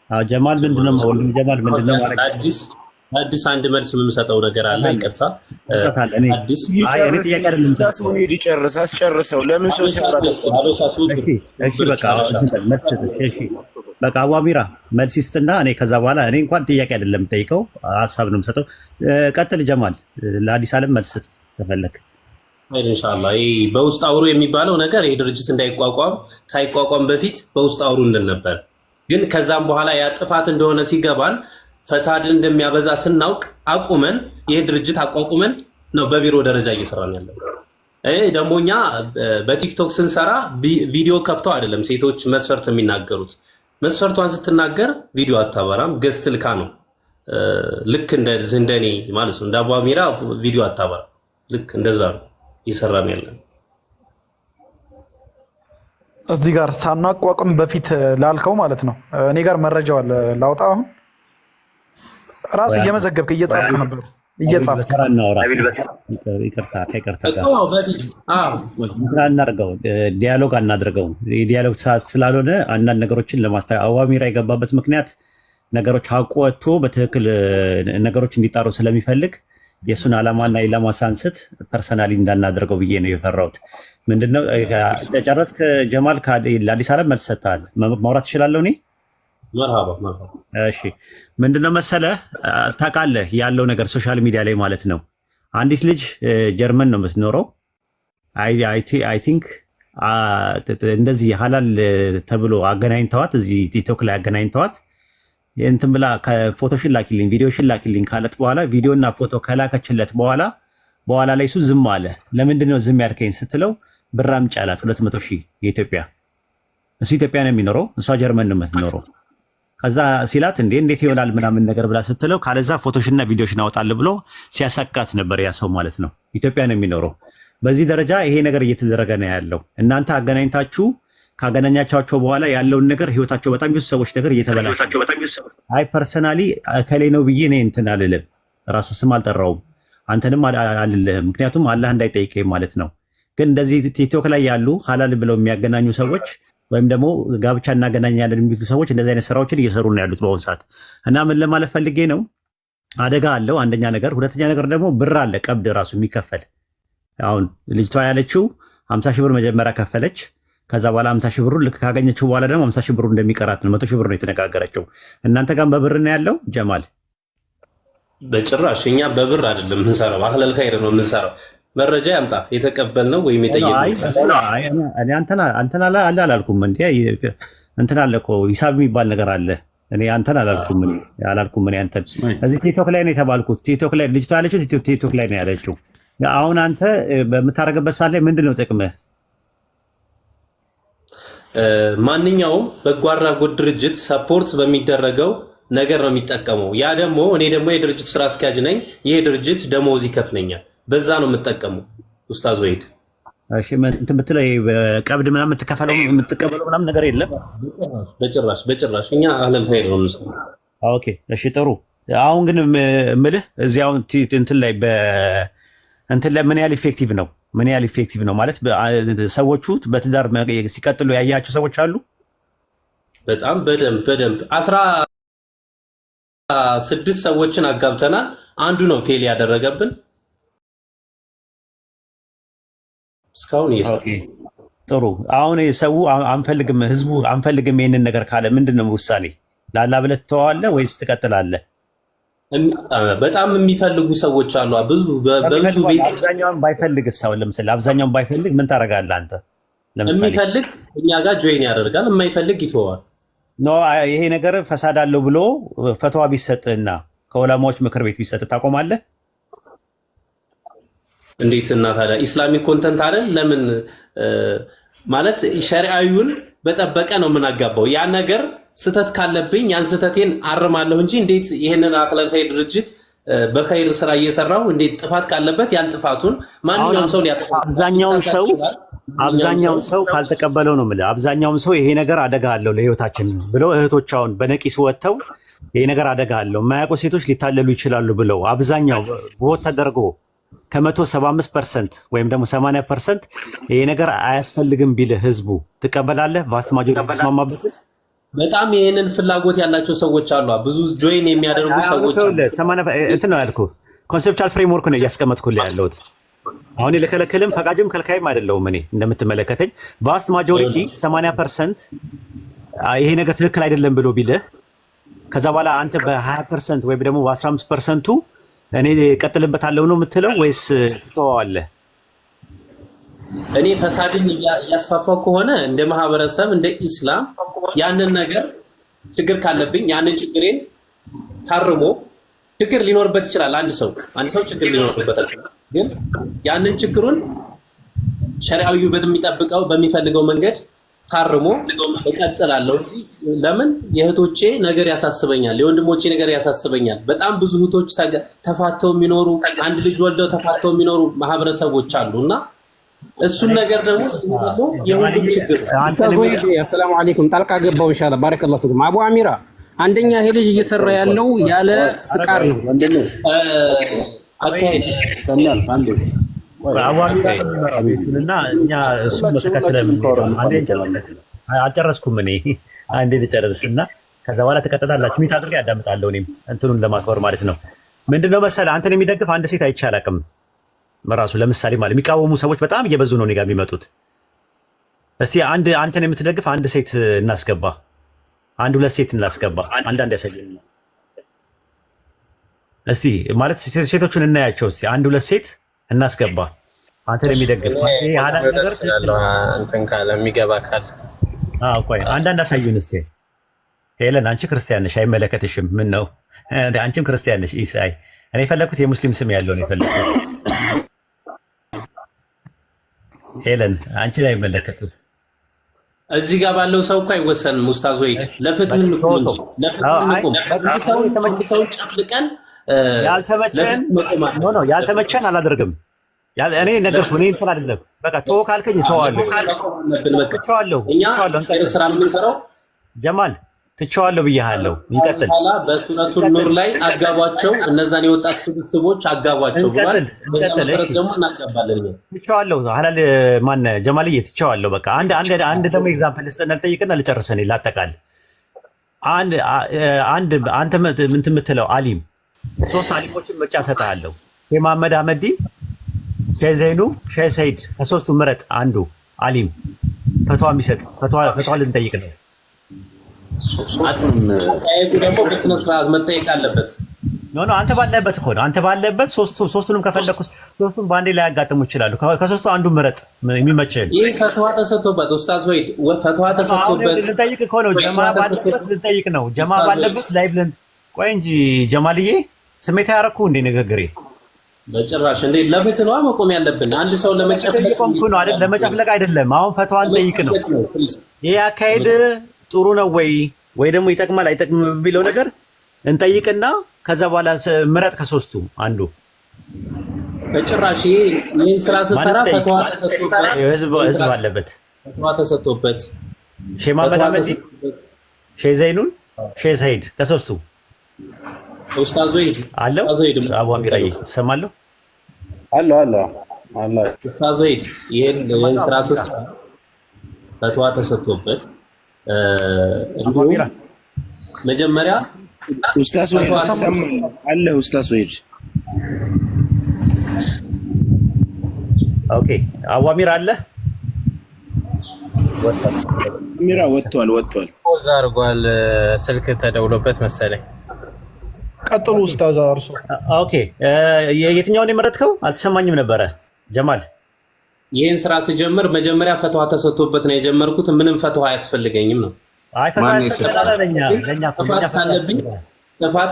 አዎ ጀማል ምንድነው? ወንድም ጀማል ምንድነው ማድረግ አዲስ አዲስ አንድ መልስ የምሰጠው ነገር አለ። ይቅርታ አለ። እኔ አዲስ አይ እኔ ይጨርስ ጥያቄ አይደለም ኡስታዝ ወሂድ ይጨርስ፣ አስጨርሰው። ለምን ሰው ሲያወራ እሺ እሺ በቃ መልስ እሺ በቃ አቡ አሚራ መልስ ይስጥና እኔ ከዛ በኋላ እኔ እንኳን ጥያቄ አይደለም የምጠይቀው ሀሳብ ነው የምሰጠው። ቀጥል ጀማል፣ ለአዲስ ዓለም መልስ ስጥ ከፈለክ። ኢንሻአላህ ይህ በውስጥ አውሩ የሚባለው ነገር ይህ ድርጅት እንዳይቋቋም ሳይቋቋም በፊት በውስጥ አውሩ እንል ነበር። ግን ከዛም በኋላ ያ ጥፋት እንደሆነ ሲገባን ፈሳድን እንደሚያበዛ ስናውቅ አቁመን ይህ ድርጅት አቋቁመን ነው በቢሮ ደረጃ እየሰራን ያለው። ይህ ደግሞ እኛ በቲክቶክ ስንሰራ ቪዲዮ ከፍተው አይደለም ሴቶች መስፈርት የሚናገሩት። መስፈርቷን ስትናገር ቪዲዮ አታበራም፣ guest ልካ ነው። ልክ እንደኔ ማለት ነው። እንደ አቡ አሚራ ቪዲዮ አታበራም። ልክ እንደዛ ነው እየሰራን ያለን። እዚህ ጋር ሳናቋቁም በፊት ላልከው ማለት ነው እኔ ጋር መረጃው አለ ላውጣ። አሁን ራስ እየመዘገብክ እየጻፍክ ነበር እየጻፍክ በተራ እናወራ። ይቅርታ ከይቅርታ ጋር እኮ በፊት አዎ እንትን አናድርገው፣ dialogue አናድርገው። የ dialogue ሰዓት ስላልሆነ አንዳንድ ነገሮችን አቡ አሚራ የገባበት ምክንያት ነገሮች ሀቁ ወጥቶ በትክክል ነገሮች እንዲጣሩ ስለሚፈልግ የእሱን ዓላማና ኢላማ ሳንስት personally እንዳናደርገው ብዬ ነው የፈራሁት። ምንድነው ጨረስክ ጀማል? ለአዲስ ዓለም መልስ ሰጥተሃል። ማውራት ትችላለሁ እኔ? መርሃባ መርሃባ። እሺ ምንድነው መሰለህ፣ ታውቃለህ ያለው ነገር social media ላይ ማለት ነው። አንዲት ልጅ ጀርመን ነው የምትኖረው። I think እንደዚህ ሀላል ተብሎ አገናኝተዋት እዚህ ቲክቶክ ላይ አገናኝተዋት እንትን ብላ ፎቶሽን ላኪልኝ ቪዲዮሽን ላኪልኝ ካለት በኋላ ቪዲዮና ፎቶ ከላከችለት በኋላ በኋላ ላይ እሱ ዝም አለ። ለምንድን ነው ዝም ያልከኝ ስትለው ብር አምጪ አላት፣ 200,000 የኢትዮጵያ። እሱ ኢትዮጵያ ነው የሚኖረው፣ እሷ ጀርመን ነው የምትኖረው። ከዛ ሲላት እንዴ እንዴት ይሆናል ምናምን ነገር ብላ ስትለው ካለዛ ፎቶሽና ቪዲዮሽን አወጣለሁ ብሎ ሲያሳቃት ነበር ያ ሰው ማለት ነው። ኢትዮጵያ ነው የሚኖረው። በዚህ ደረጃ ይሄ ነገር እየተደረገ ነው ያለው። እናንተ አገናኝታችሁ ካገናኛቻቸው በኋላ ያለውን ነገር ህይወታቸው በጣም ብዙ ሰዎች ነገር እየተበላሸ፣ አይ personally እከሌ ነው ብዬ እኔ እንትን አልልም። ራሱ ስም አልጠራውም፣ አንተንም አልልህም። ምክንያቱም አላህ እንዳይጠይቀኝ ማለት ነው። ግን እንደዚህ ቲክቶክ ላይ ያሉ ሀላል ብለው የሚያገናኙ ሰዎች ወይም ደግሞ ጋብቻ እናገናኛለን የሚሉ ሰዎች እንደዚህ አይነት ስራዎችን እየሰሩ ነው ያሉት በአሁኑ ሰዓት። እና ምን ለማለት ፈልጌ ነው፣ አደጋ አለው አንደኛ ነገር፣ ሁለተኛ ነገር ደግሞ ብር አለ፣ ቀብድ ራሱ የሚከፈል። አሁን ልጅቷ ያለችው 50 ሺህ ብር መጀመሪያ ከፈለች። ከዛ በኋላ 50 ሺህ ብሩ ልክ ካገኘችው በኋላ ደግሞ 50 ሺህ ብሩ እንደሚቀራት ነው። 100 ሺህ ብር ነው የተነጋገረችው። እናንተ ጋር በብር ነው ያለው ጀማል? በጭራሽ፣ እኛ በብር አይደለም የምንሰራው፣ አህለል ኸይር ነው የምንሰራው። መረጃ ያምጣ የተቀበልነው ወይም የጠየቅነው። እኔ አንተን አለ አላልኩም። እንዴ እንትን አለ እኮ፣ ሂሳብ የሚባል ነገር አለ። እኔ አንተን አላልኩም፣ እኔ አላልኩም። እኔ አንተን እዚህ ቲክቶክ ላይ ነው የተባልኩት። ቲክቶክ ላይ ልጅቷ ያለችው ቲክቶክ ላይ ነው ያለችው። አሁን አንተ በምታደርግበት ሰዓት ላይ ምንድን ነው ጥቅምህ? ማንኛውም በጎ አድራጎት ድርጅት support በሚደረገው ነገር ነው የሚጠቀመው። ያ ደግሞ እኔ ደግሞ የድርጅቱ ስራ አስኪያጅ ነኝ። ይሄ ድርጅት ደሞዝ ይከፍለኛል። በዛ ነው የምጠቀመው። ኡስታዝ ወሂድ። እሺ፣ እንትን ብትለው ይሄ ቀብድ ምናምን የምትከፈለው የምትቀበለው ምናምን ነገር የለም? በጭራሽ በጭራሽ። እኛ አህለል ኸይር ነው የምንሰራው። Okay፣ እሺ፣ ጥሩ። አሁን ግን እምልህ እዚህ አሁን እንትን ላይ እንትን ላይ ምን ያህል effective ነው? ምን ያህል effective ነው ማለት ሰዎቹ በትዳር ሲቀጥሉ ያያቸው ሰዎች አሉ? በጣም በደንብ በደንብ። 16 ሰዎችን አጋብተናል። አንዱ ነው fail ያደረገብን። እስካሁን እየሰራ ጥሩ። አሁን ሰው አንፈልግም፣ ህዝቡ አንፈልግም ይሄንን ነገር ካለ ምንድን ነው ውሳኔ? ላላ ብለህ ትተዋለህ ወይስ ትቀጥላለህ? በጣም የሚፈልጉ ሰዎች አሉ። ብዙ በብዙ ቤት። አብዛኛውን ባይፈልግስ? አሁን ለምሳሌ አብዛኛውን ባይፈልግ ምን ታደርጋለህ አንተ? ለምሳሌ የሚፈልግ እኛ ጋር join ያደርጋል፣ የማይፈልግ ይተዋል። No፣ ይሄ ነገር ፈሳድ አለው ብሎ ፈትዋ ቢሰጥህና ከዑለማዎች ምክር ቤት ቢሰጥ ታቆማለህ? እንዴት እና ታዲያ Islamic content አይደል? ለምን ማለት ሸሪዓዊውን በጠበቀ ነው የምናጋባው። ያ ነገር ስህተት ካለብኝ ያን ስህተቴን አርማለሁ እንጂ እንዴት ይሄንን አህለል ኸይር ድርጅት በኸይር ስራ እየሰራው እንዴት ጥፋት ካለበት ያን ጥፋቱን ማንኛውም ሰው ሊያጠፋ አብዛኛውን ሰው ይችላል። አብዛኛውን ሰው ካልተቀበለው ነው የምልህ። አብዛኛውን ሰው ይሄ ነገር አደጋ አለው ለህይወታችን ብለው እህቶች አሁን በነቂስ ወጥተው ይሄ ነገር አደጋ አለው፣ የማያውቁ ሴቶች ሊታለሉ ይችላሉ ብለው አብዛኛው vote ተደርጎ ከ175% ወይም ደግሞ 80% ይሄ ነገር አያስፈልግም ቢልህ ህዝቡ ትቀበላለህ? Vast majority ተስማማበት? በጣም ይሄንን ፍላጎት ያላቸው ሰዎች አሉ። ብዙ join የሚያደርጉ ሰዎች አሉ። እንትን ነው ያልኩህ፣ conceptual framework ነው እያስቀመጥኩልህ ያለሁት። አሁን ልከለክልም ፈቃጅም ከልካይም አይደለሁም። እኔ እንደምትመለከተኝ vast majority 80% ይሄ ነገር ትክክል አይደለም ብሎ ቢልህ ከዛ በኋላ አንተ በ20% ወይም ደግሞ በ15 percent ኡ እኔ እቀጥልበታለሁ ነው የምትለው ወይስ ትተዋለህ? እኔ ፈሳድን እያስፋፋው ከሆነ እንደ ማህበረሰብ እንደ ኢስላም ያንን ነገር ችግር ካለብኝ ያንን ችግሬን ታርሞ፣ ችግር ሊኖርበት ይችላል። አንድ ሰው ችግር ሊኖርበት ይችላል። ግን ያንን ችግሩን ሸሪዓዊ በሚጠብቀው በሚፈልገው መንገድ ታርሞ እቀጥላለሁ እንጂ ለምን የእህቶቼ ነገር ያሳስበኛል፣ የወንድሞቼ ነገር ያሳስበኛል። በጣም ብዙ እህቶች ተፋተው የሚኖሩ፣ አንድ ልጅ ወልደው ተፋተው የሚኖሩ ማህበረሰቦች አሉ እና እሱን ነገር ደግሞ የሁሉም ችግር ነው። ኡስታዝ ወሂድ፣ አሰላሙ አለይኩም። ጣልቃ ገባው። ኢንሻአላህ ባረከላሁ ፊኩም። አቡ አሚራ፣ አንደኛ ይሄ ልጅ እየሰራ ያለው ያለ ፍቃድ ነው። አካሄድ እስከሚያልፍ አንዴ እና እኛ እሱን ተከትለን አልጨረስኩም። እኔ አንዴ ልጨርስ እና ከዛ በኋላ ትቀጥላላችሁ። Mute አድርጌ ያዳምጣለሁ። እኔም እንትኑን ለማክበር ማለት ነው። ምንድነው መሰለህ፣ አንተን የሚደግፍ አንድ ሴት አይቼ አላውቅም። ራሱ ለምሳሌ ማለት የሚቃወሙ ሰዎች በጣም እየበዙ ነው እኔ ጋር የሚመጡት። እስቲ አንድ አንተን የምትደግፍ አንድ ሴት እናስገባ፣ አንድ ሁለት ሴት እናስገባ፣ አንዳንድ ያሳየን እስቲ። ማለት ሴቶቹን እናያቸው እስቲ፣ አንድ ሁለት ሴት እናስገባ አንተን የሚደግፍ። ነገር እንትን ካለ፣ የሚገባ ካለ። አዎ፣ ቆይ አንዳንድ አሳዩን እስቲ። ሄለን፣ አንቺ ክርስቲያን ነሽ፣ አይመለከትሽም። ምን ነው፣ አንቺም ክርስቲያን ነሽ። ኢሳይ፣ እኔ የፈለኩት የሙስሊም ስም ያለው ነው የፈለኩት። ሄለን፣ አንቺን አይመለከትም። እዚህ ጋር ባለው ሰው እኮ አይወሰንም። ኡስታዝ ወሂድ፣ ለፍትህ እንቁም እንጂ ለፍትህ እንቁም። ሰውን ጨፍልቀን ያልተመቸን no፣ ያልተመቸን አላደርግም። እኔ ነገርኩህ። እኔ እንትን አይደለም፣ በቃ ተወው ካልከኝ እተዋለሁ። ትቼዋለሁ። እኛ ስራ የምንሰራው ጀማል፣ ትቼዋለሁ ብዬሃለሁ። እንቀጥል። በኋላ በሱረቱ ኑር ላይ አጋቧቸው፣ እነዛን የወጣት ስብስቦች አጋቧቸው ብሏል። በዛ መሰረት ደግሞ እናጋባለን። ትቼዋለሁ። ሀላል ማነህ ጀማልዬ፣ ትቼዋለሁ። በቃ አንድ ደግሞ example ልስጥና ልጠይቅና ልጨርስ። እኔ ላጠቃል። አንድ አንድ አንተ እንትን የምትለው አሊም፣ ሶስት አሊሞችን ምርጫ እሰጥሃለሁ። ሼህ መሐመድ አህመዲ፣ ሼህ ዘይኑ፣ ሼህ ሰይድ፣ ከሶስቱ ምረጥ አንዱ አሊም ፈትዋ የሚሰጥ። ፈትዋ ልንጠይቅ ነው። አጠያየቁ ደግሞ በስነ ስርዓት መጠየቅ አለበት። No፣ አንተ ባለበት እኮ ነው። አንተ ባለበት ሶስቱንም ከፈለኩ ሶስቱም በአንዴ ላይ ያጋጥሙ ይችላሉ። ከሶስቱ አንዱ ምረጥ የሚመችህን። ይህ ፈትዋ ተሰጥቶበት፣ ኡስታዝ ወሂድ፣ ፈትዋ ተሰጥቶበት ልንጠይቅ እኮ ነው። ጀማ ባለበት ልንጠይቅ ነው። ጀማ ባለበት ላይ ብለን፣ ቆይ እንጂ ጀማልዬ፣ ስሜት ያረኩ እንዴ ንግግሬ? በጭራሽ እንዴ! ለፍትህ ነዋ መቆም ያለብን። አንድ ሰው ለመጨፍለቅ ቆምኩ ነው አይደል? ለመጨፍለቅ አይደለም። አሁን ፈትዋን ጠይቅ ነው። ይሄ አካሄድ ጥሩ ነው ወይ ደግሞ ይጠቅማል አይጠቅምም የሚለው ነገር እንጠይቅና ከዛ በኋላ ምረጥ ከሶስቱ አንዱ። በጭራሽ፣ ይህን ስራ ስሰራ ፈትዋ ተሰጥቶበት ህዝብ አለበት። ፈትዋ ተሰጥቶበት። ሼህ መሐመድ አህመድ፣ ሼህ ዘይኑን፣ ሼህ ሰይድ፣ ከሶስቱ ኡስታዝ ወሂድ አለው። አቡ አሚራዬ፣ ትሰማለሁ? አለ አለ አለ። ኡስታዝ ወሂድ፣ ይህን ስራ ስሰራ ፈትዋ ተሰጥቶበት፣ እንዲሁም መጀመሪያ ኡስታዝ ወሂድ አለ፣ ኡስታዝ ወሂድ። Okay፣ አቡ አሚር አለ። አሚራ ወጥቷል፣ ወጥቷል። Pause አድርጓል። ስልክ ተደውሎበት መሰለኝ። ቀጥሉ ኡስታዝ እርሶ። Okay፣ የትኛውን የመረጥከው? አልተሰማኝም ነበረ ጀማል። ይህን ስራ ስጀምር መጀመሪያ ፈትዋ ተሰጥቶበት ነው የጀመርኩት። ምንም ፈትዋ አያስፈልገኝም ነው። አይ፣ ፈትዋ ያስፈልጋል ለኛ። ጥፋት ካለብኝ፣ ጥፋት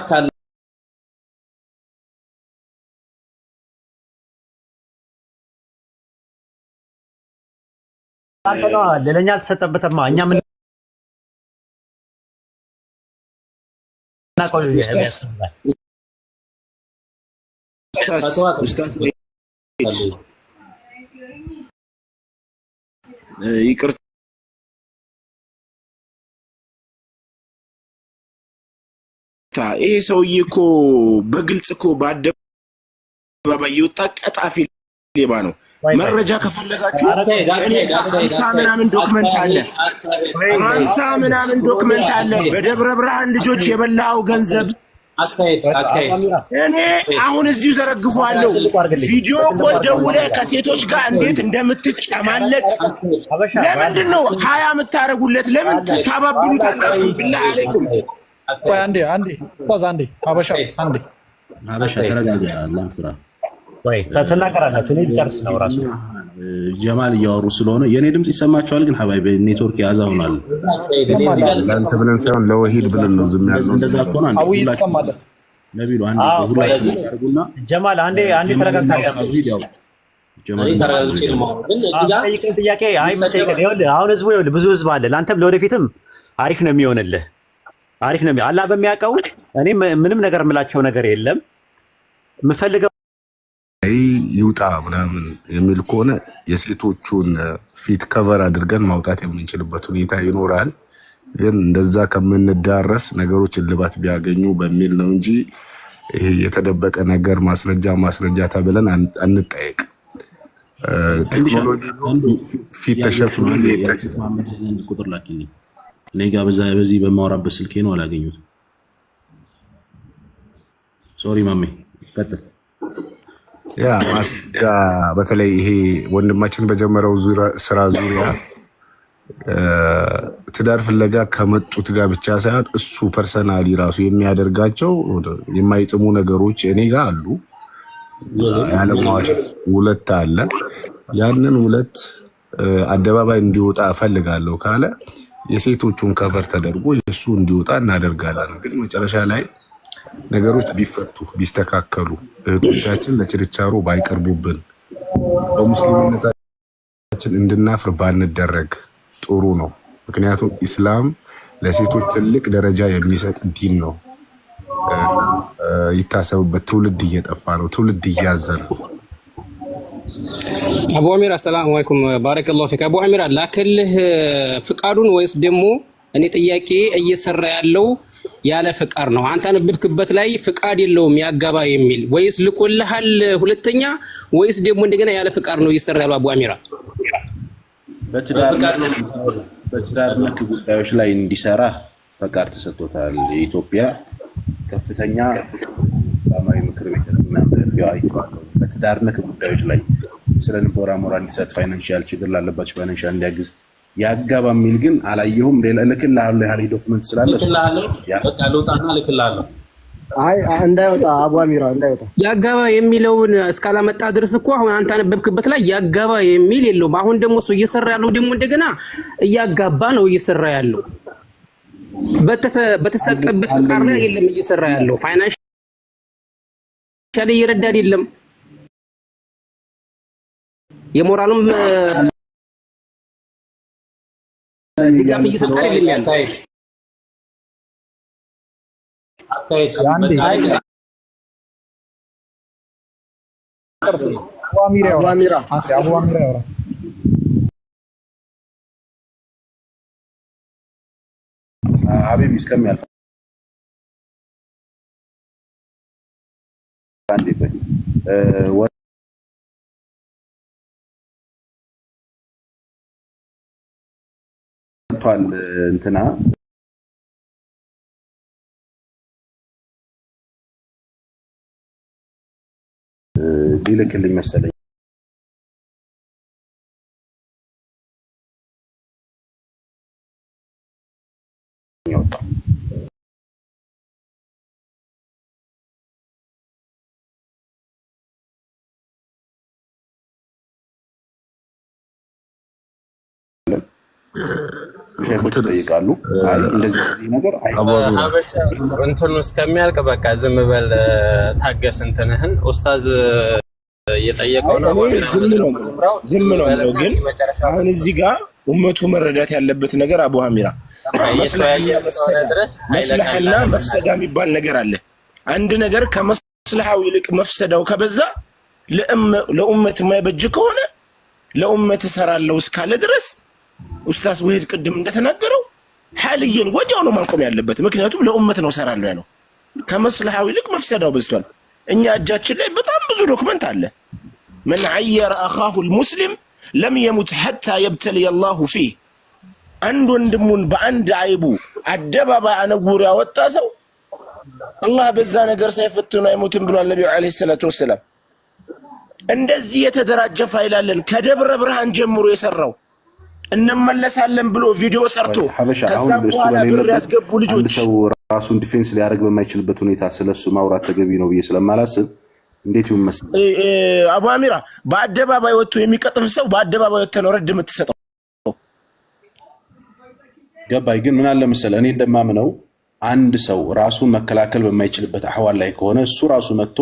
አንተ ነዋ፣ ለኛ አልተሰጠበትማ። እኛ ምን እናውቀው ያስፈልጋል። ኡስታዝ፣ ይቅርታ፣ ይሄ ሰውዬ እኮ በግልጽ እኮ በአደባባይ የወጣ ቀጣፊ ሌባ ነው። መረጃ ከፈለጋችሁ እኔ 50 ምናምን document አለ፣ 50 ምናምን document አለ። በደብረ ብርሃን ልጆች የበላው ገንዘብ እኔ አሁን እዚሁ ዘረግፈዋለሁ። Video call ደውለህ ከሴቶች ጋር እንዴት እንደምትጨማለቅ ለምንድን ነው ሀያ የምታደርጉለት? ለምን ታባብሉታላችሁ? بالله عليكم። ቆይ አንዴ፣ አንዴ ኡስታዝ፣ አንዴ ሀበሻ፣ አንዴ። ሀበሻ ተረጋጋ፣ አላህን ፍራ። ወይ ትናገራላችሁ? እኔ ልጨርስ ነው ራሱ። ጀማል እያወሩ ስለሆነ የእኔ ድምፅ ይሰማቸዋል። ግን ሀባይ ኔትወርክ የያዘ ሆኗል። ለአንተ ብለን ሳይሆን ለወሂድ ብለን ነው ዝም ያልነው። እንደዛ ከሆነ አንዴ አዊ ሁላችሁ ትሰማለህ? ነቢሉ፣ አንዴ ሁላችሁ ያርጉና ጀማል፣ አንዴ አንዴ ተረጋግታ ጠይቀን ጥያቄ አይ መጠየቅ፣ ይኸውልህ አሁን ህዝቡ፣ ይኸውልህ ብዙ ህዝብ አለ። ለአንተም ለወደፊትም አሪፍ ነው የሚሆንልህ፣ አሪፍ ነው። አላህ በሚያውቀው እኔ ምንም ነገር የምላቸው ነገር የለም። የምፈልገው ይውጣ ምናምን የሚል ከሆነ የሴቶቹን ፊት cover አድርገን ማውጣት የምንችልበት ሁኔታ ይኖራል። ግን እንደዛ ከምንዳረስ ነገሮች እልባት ቢያገኙ በሚል ነው እንጂ ይሄ የተደበቀ ነገር ማስረጃ ማስረጃ ተብለን አንጠየቅ። ቴክኖሎጂ ፊት ተሸፍኖ መሐመድ ዘንድ ቁጥር ላኪልኝ። እኔ ጋ በዚህ በማወራበት ስልኬ ነው፣ አላገኙትም። Sorry ማሜ፣ ቀጥል። ያ ማስረጃ በተለይ ይሄ ወንድማችን በጀመረው ስራ ዙሪያ ትዳር ፍለጋ ከመጡት ጋር ብቻ ሳይሆን እሱ personally ራሱ የሚያደርጋቸው የማይጥሙ ነገሮች እኔ ጋር አሉ። ያለማዋሸት ሁለት አለ። ያንን ሁለት አደባባይ እንዲወጣ እፈልጋለሁ ካለ የሴቶቹን cover ተደርጎ የእሱ እንዲወጣ እናደርጋለን። ግን መጨረሻ ላይ ነገሮች ቢፈቱ፣ ቢስተካከሉ፣ እህቶቻችን ለችርቻሮ ባይቀርቡብን፣ በሙስሊምነታችን እንድናፍር ባንደረግ ጥሩ ነው። ምክንያቱም ኢስላም ለሴቶች ትልቅ ደረጃ የሚሰጥ ዲን ነው። ይታሰብበት። ትውልድ እየጠፋ ነው። ትውልድ እያዘ ነው። አቡ አሚራ ሰላም አለይኩም ባረከላሁ ፊክ። አቡ አሚራ ላክልህ ፍቃዱን ወይስ ደግሞ እኔ ጥያቄ እየሰራ ያለው ያለ ፍቃድ ነው? አንተ አነበብክበት ላይ ፍቃድ የለውም ያጋባ የሚል ወይስ ልኮልሃል? ሁለተኛ ወይስ ደግሞ እንደገና ያለ ፍቃድ ነው እየሰራ ያለው? አቡ አሚራ በትዳር ነክ ጉዳዮች ላይ እንዲሰራ ፈቃድ ተሰጥቶታል። የኢትዮጵያ ከፍተኛ እስላማዊ ምክር ቤት አይቼዋለሁ። በትዳር ነክ ጉዳዮች ላይ ስለ ልቦና ሞራል እንዲሰጥ፣ financial ችግር ላለባቸው financial እንዲያግዝ፣ ያጋባ የሚል ግን አላየሁም። ሌላ እልክልሃለሁ ያህል document ስላለ እልክልሃለሁ። በቃ ልውጣና እልክልሃለሁ። አይ እንዳይወጣ፣ አቡ አሚራ እንዳይወጣ። ያጋባ የሚለውን እስካላመጣ ድረስ እኮ አሁን አንተ አነበብክበት ላይ ያጋባ የሚል የለውም። አሁን ደግሞ እሱ እየሰራ ያለው ደግሞ እንደገና እያጋባ ነው እየሰራ ያለው። በተሰጠበት ፍቃድ ላይ የለም እየሰራ ያለው፣ financially እየረዳ አይደለም። የሞራሉም ድጋፍ እየሰጠ አይደለም ያለው። አካሄድ አቡ አሚራ አቡ ያውራ። አሚራ። አንዴ አቡ አሚራ ያውራ። ሀቢብ እስከሚያልፍ አንዴ ቆይ። ወጥቷል እንትና ሊልክልኝ መሰለኝ የወጣው። ሼኾች ይጠይቃሉ። አይ እንደዚህ እንደዚህ ነገር አይ አቡ አሚራ። ሀበሻ እንትኑ እስከሚያልቅ በቃ ዝም በል፣ ታገስ። እንትንህን ኡስታዝ እየጠየቀው ነው። አቡ እኔ አሚራ ዝም ነው መድረኩን የምለው፣ ይምራው። ዝም ዝም ነው የምለው። በልና ግን እስኪ መጨረሻው አሁን እዚህ ጋር ኡመቱ መረዳት ያለበት ነገር አቡ አሚራ መስለሐና እየተወያየ እስከሆነ መፍሰዳ ድረስ ኃይለ ቃል መስለሐና መፍሰዳ የሚባል ነገር አለ። አንድ ነገር ከመስለሐው ይልቅ መፍሰዳው ከበዛ፣ ለኡመት የማይበጅ ከሆነ፣ ለኡመት እሰራለሁ እስካለ ድረስ ኡስታዝ ወሂድ ቅድም እንደተናገረው ሐልየን ወዲያው ነው ማቆም ያለበት። ምክንያቱም ለኡመት ነው እሰራለሁ ያለው። ከመስለሐው ይልቅ መፍሰዳው በዝቷል። እኛ እጃችን ላይ በጣም ብዙ document አለ። من عير أخاه المسلم لم يمت حتى يبتلي الله فيه። አንድ ወንድሙን በአንድ አይቡ አደባባይ አነውሮ ያወጣ ሰው አላህ በዛ ነገር ሳይፈትኑ አይሞትም ብሏል ነቢዩ ዓለይሂ ሰላቱ ወሰላም። እንደዚህ የተደራጀ ፋይል አለን። ከደብረ ብርሃን ጀምሮ የሰራው እንመለሳለን ብሎ ቪዲዮ ሰርቶ ሀበሻ አሁን ከዛም እሱ በኋላ ብር በሌለበት ያስገቡ አንድ ልጆች ሰው ራሱን defense ሊያደርግ በማይችልበት ሁኔታ ስለሱ ማውራት ተገቢ ነው ብዬ ስለማላስብ እንዴት ይሁን መሰለህ አቡ አሚራ፣ በአደባባይ ወጥቶ የሚቀጥፍ ሰው በአደባባይ ወጥቶ ነው ረድ የምትሰጠው። ገባኝ። ግን ምን አለ መሰለህ፣ እኔ እንደማምነው አንድ ሰው ራሱን መከላከል በማይችልበት አህዋል ላይ ከሆነ እሱ ራሱ መጥቶ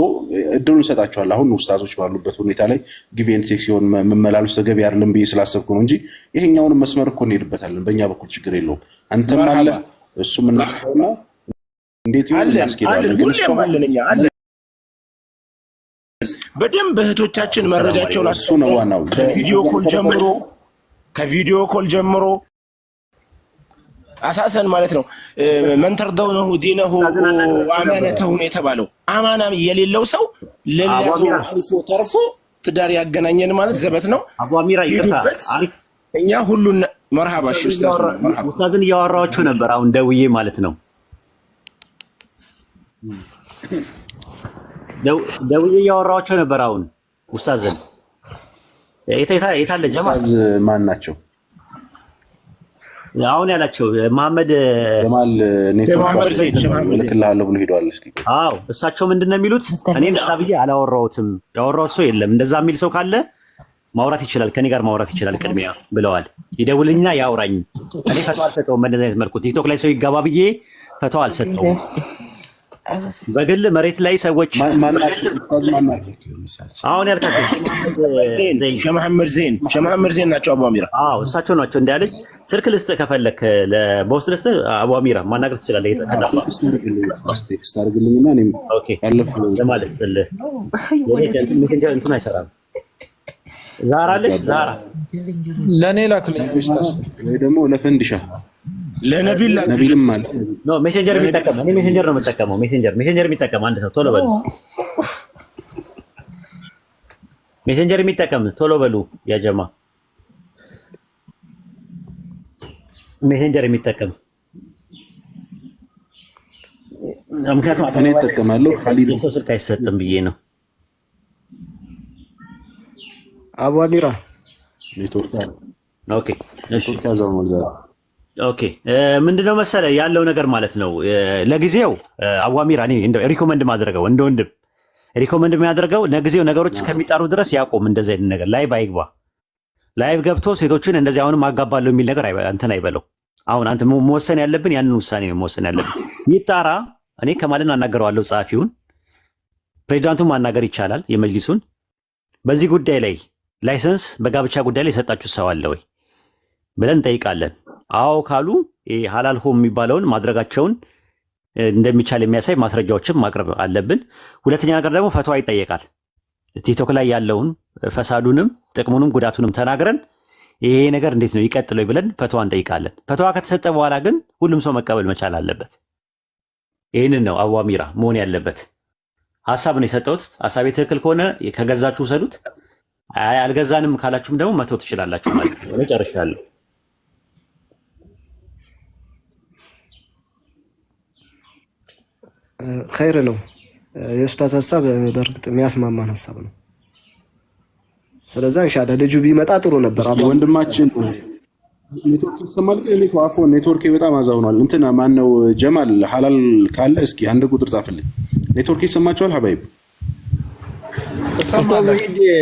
እድሉን ይሰጣቸዋል። አሁን ኡስታዞች ባሉበት ሁኔታ ላይ give and take ሲሆን መመላለሱ ተገቢ አይደለም ብዬ ስላሰብኩ ነው እንጂ ይሄኛውንም መስመር እኮ እንሄድበታለን። በእኛ በኩል ችግር የለውም። አንተም አለ መርሐባ እሱም እናውቀውና እንዴት ይሁን አለን አለን፣ እናስኬደዋለን። ግን እሱ ሁሌም አሁን አለን፣ እኛ አለን። በደንብ እህቶቻችን ሰላም መረጃቸውን አለይኩም። እሱ ነው አስቀምጠው ዋናው። ከ video call ጀምሮ ከ video call ጀምሮ አሳሰን ማለት ነው። من ترضون دينه وأمانته ነው የተባለው። አማና የሌለው ሰው ለሌላ አቡ ሰው አሚራ አልፎ ተርፎ ትዳር ያገናኘን ማለት ዘበት ነው። አቡ አሚራ ይቅርታ፣ ሂዱበት። አሪፍ እኛ ሁሉን መርሃባ። እሺ ኡስታዝ መርሃባ። ኡስታዝን እያወራኋቸው ነበር አሁን ደውዬ ማለት ነው። ደውዬ እያወራኋቸው ነበር አሁን ኡስታዝን። የታለ ጀማል? ኡስታዝ ማን ናቸው? አሁን ያላቸው መሐመድ ጀማል ኔትወርክ መሐመድ ዘይድ መሐመድ ዘይድ እልክልሃለሁ ብሎ ሄደዋል። እስኪ አዎ፣ እሳቸው ምንድን ነው የሚሉት? እኔ እንደዛ ብዬ አላወራሁትም። ያወራሁት ሰው የለም። እንደዛ የሚል ሰው ካለ ማውራት ይችላል፣ ከኔ ጋር ማውራት ይችላል ቅድሚያ ብለዋል። ይደውልኝና ያውራኝ። እኔ ፈተዋ አልሰጠውም። በእንደዚህ አይነት መልኩ ቲክቶክ ላይ ሰው ይጋባ ብዬ ፈተዋ አልሰጠውም። በግል መሬት ላይ ሰዎች ማናቸው? ኡስታዝ ማናቸው? አሁን ያልካቸው ዜን ሸህ መሐመድ ዜን፣ ሸህ መሐመድ ዜን ናቸው አቡ አሚራ። አዎ፣ እሳቸው ናቸው። እንዳለች ስልክ ልስጥህ ከፈለክ፣ በውስጥ ልስጥህ። አቡ አሚራ ማናገር ትችላለህ። ከጠፋ Text አድርግልኝና እኔም ያለፈው ለማለት ስልህ Messenger እንትን አይሰራም። ዛራ አለች፣ ዛራ። ለእኔ ላክልኝ ኡስታዝ። ወይ ደግሞ ለፈንዲሻ ለነቢል። ነቢልም አለ። No፣ Messenger የሚጠቀም፣ እኔ Messenger ነው የምጠቀመው። Messenger የሚጠቀም አንድ ሰው ቶሎ በሉ። Messenger የሚጠቀም ቶሎ በሉ ያጀማ። Messenger የሚጠቀም፣ ምክንያቱም እኔ እጠቀማለሁ። ካሊድ። የሰው ስልክ አይሰጥም ብዬ ነው። አቡ አሚራ። ኔትወርክ Okay። ኔትወርክ ያዘው ነው ዛሬ። Okay፣ ምንድነው መሰለ ያለው ነገር ማለት ነው። ለጊዜው አቡ አሚራ፣ እኔ እንደው recommend ማድረገው፣ እንደ ወንድም recommend የሚያደርገው፣ ለጊዜው ነገሮች እስከሚጣሩ ድረስ ያቆም። እንደዚህ አይነት ነገር live አይግባ። Live ገብቶ ሴቶችን እንደዚህ አሁንም አጋባለሁ የሚል ነገር እንትን አይበለው። አሁን አንተ መወሰን ያለብን ያንን ውሳኔ ነው መወሰን ያለብን። ይጣራ። እኔ ከማልን አናገረዋለሁ ጸሐፊውን፣ ፕሬዚዳንቱን ማናገር ይቻላል የመጅሊሱን። በዚህ ጉዳይ ላይ license በጋብቻ ጉዳይ ላይ የሰጣችሁ ሰው አለ ወይ ብለን እንጠይቃለን። አዎ ካሉ ይሄ ሀላል ሆም የሚባለውን ማድረጋቸውን እንደሚቻል የሚያሳይ ማስረጃዎችን ማቅረብ አለብን። ሁለተኛ ነገር ደግሞ ፈትዋ ይጠየቃል። ቲክቶክ ላይ ያለውን ፈሳዱንም ጥቅሙንም ጉዳቱንም ተናግረን ይሄ ነገር እንዴት ነው ይቀጥል ወይ ብለን ፈትዋ እንጠይቃለን። ፈትዋ ከተሰጠ በኋላ ግን ሁሉም ሰው መቀበል መቻል አለበት። ይህንን ነው አቡ አሚራ መሆን ያለበት። ሀሳብ ነው የሰጠሁት። ሀሳቤ ትክክል ከሆነ ከገዛችሁ ውሰዱት። አይ አልገዛንም ካላችሁም ደግሞ መተው ትችላላችሁ ማለት ነው። እኔ ጨርሻለሁ። ኸይር ነው። የኡስታዝ ሀሳብ በእርግጥ የሚያስማማን ሀሳብ ነው። ስለዛ ኢንሻአላህ ልጁ ቢመጣ ጥሩ ነበር። እስኪ ወንድማችን ኔትወርክ ይሰማል? ግን እኔ እኮ አፎን ኔትወርክ በጣም አዛውኗል። እንትና ማነው፣ ጀማል ሀላል ካለ እስኪ አንድ ቁጥር ጻፍልኝ። ኔትወርክ ይሰማቸዋል ሀባይብ? ኡስታዝ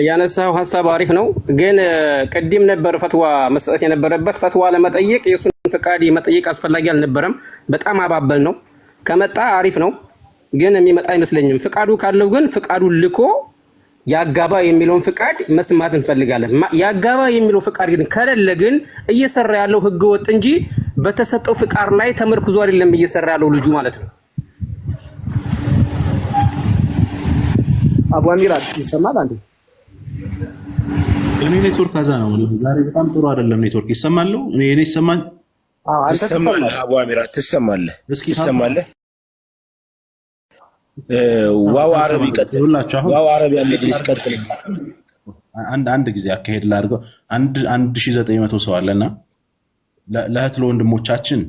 ያነሳው ሀሳብ አሪፍ ነው፣ ግን ቅድም ነበር ፈትዋ መስጠት የነበረበት። ፈትዋ ለመጠየቅ የእሱን ፈቃድ መጠየቅ አስፈላጊ አልነበረም። በጣም አባበል ነው። ከመጣ አሪፍ ነው፣ ግን የሚመጣ አይመስለኝም። ፍቃዱ ካለው ግን ፍቃዱን ልኮ ያጋባ የሚለውን ፍቃድ መስማት እንፈልጋለን። ያጋባ የሚለው ፍቃድ ግን ከሌለ ግን እየሰራ ያለው ህገ ወጥ እንጂ በተሰጠው ፍቃድ ላይ ተመርክዞ አይደለም እየሰራ ያለው ልጁ ማለት ነው። አቡ አሚራ ይሰማል አንዴ? እኔ ኔትወርክ አዛ ነው ዛሬ፣ በጣም ጥሩ አይደለም ኔትወርክ። ይሰማለሁ እኔ ይሰማኝ? ትሰማለህ አቡ አሚራ፣ ትሰማለህ፣ ትሰማለህ። ዋው አረብ ይቀጥል። ዋው አረብ መጅሊስ ቀጥል። አንድ ጊዜ አካሄድ ላድርገው። 1900 ሰው አለና ለእህት ለወንድሞቻችን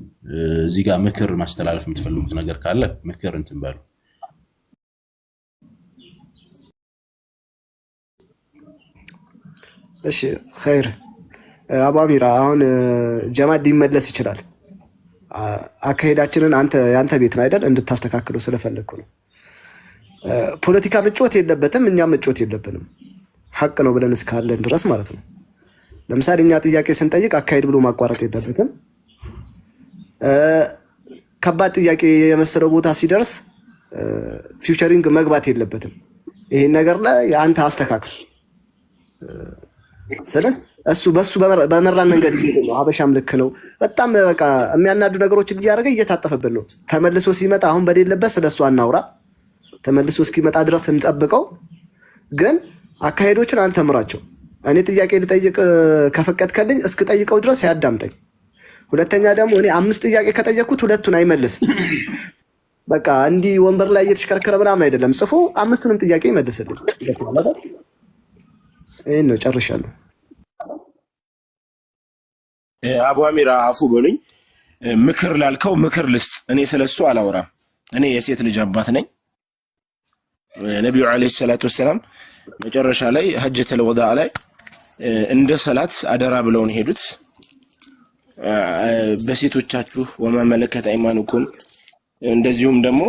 እዚህ ጋር ምክር ማስተላለፍ የምትፈልጉት ነገር ካለ ምክር እንትን በሉ። እሺ ኸይር፣ አቡ አሚራ፣ አሁን ጀማል ሊመለስ ይችላል። አካሄዳችንን አንተ ያንተ ቤት ነው አይደል እንድታስተካክለው ስለፈለግኩ ነው። ፖለቲካ መጫወት የለበትም፣ እኛም መጫወት የለብንም። ሀቅ ነው ብለን እስካለን ድረስ ማለት ነው። ለምሳሌ እኛ ጥያቄ ስንጠይቅ አካሄድ ብሎ ማቋረጥ የለበትም። ከባድ ጥያቄ የመሰለው ቦታ ሲደርስ featuring መግባት የለበትም። ይሄን ነገር ላይ አንተ አስተካክል ስለ እሱ በሱ በመራን መንገድ እየሄደ ነው። ሀበሻም ልክ ነው። በጣም በቃ የሚያናዱ ነገሮችን እያደረገ እየታጠፈብን ነው። ተመልሶ ሲመጣ አሁን በሌለበት ስለ እሱ አናውራ። ተመልሶ እስኪመጣ ድረስ እንጠብቀው። ግን አካሄዶችን አንተ ምራቸው። እኔ ጥያቄ ልጠይቅ ከፈቀድከልኝ እስክጠይቀው ድረስ ያዳምጠኝ። ሁለተኛ ደግሞ እኔ አምስት ጥያቄ ከጠየቅኩት ሁለቱን አይመልስ። በቃ እንዲህ ወንበር ላይ እየተሽከረከረ ምናምን አይደለም፣ ጽፎ አምስቱንም ጥያቄ ይመልስልኝ። ይህን ነው፣ ጨርሻለሁ። አቡ አሚራ አፉ በሉኝ። ምክር ላልከው ምክር ልስጥ። እኔ ስለሱ አላወራም። እኔ የሴት ልጅ አባት ነኝ። ነቢዩ ዓለይሂ ሰላቱ ወሰላም መጨረሻ ላይ ሐጀተል ወዳዕ ላይ እንደ ሰላት አደራ ብለውን ሄዱት። በሴቶቻችሁ ወማ መለከት አይማኑኩም፣ እንደዚሁም ደግሞ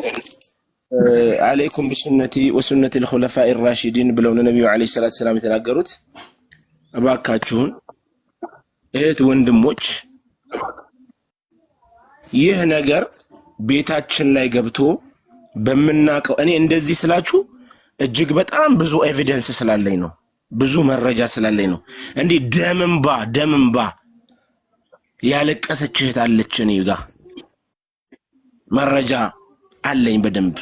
عليكم بسنتي وسنة الخلفاء الراشدين ብለው ነቢዩ ዓለይሂ ሰላቱ ወሰላም የተናገሩት። እባካችሁን እህት ወንድሞች፣ ይህ ነገር ቤታችን ላይ ገብቶ በምናውቀው እኔ እንደዚህ ስላችሁ እጅግ በጣም ብዙ evidence ስላለኝ ነው፣ ብዙ መረጃ ስላለኝ ነው። እንዲህ ደምንባ ደምንባ ያለቀሰች እህት አለች እኔ ጋ መረጃ አለኝ በደንብ።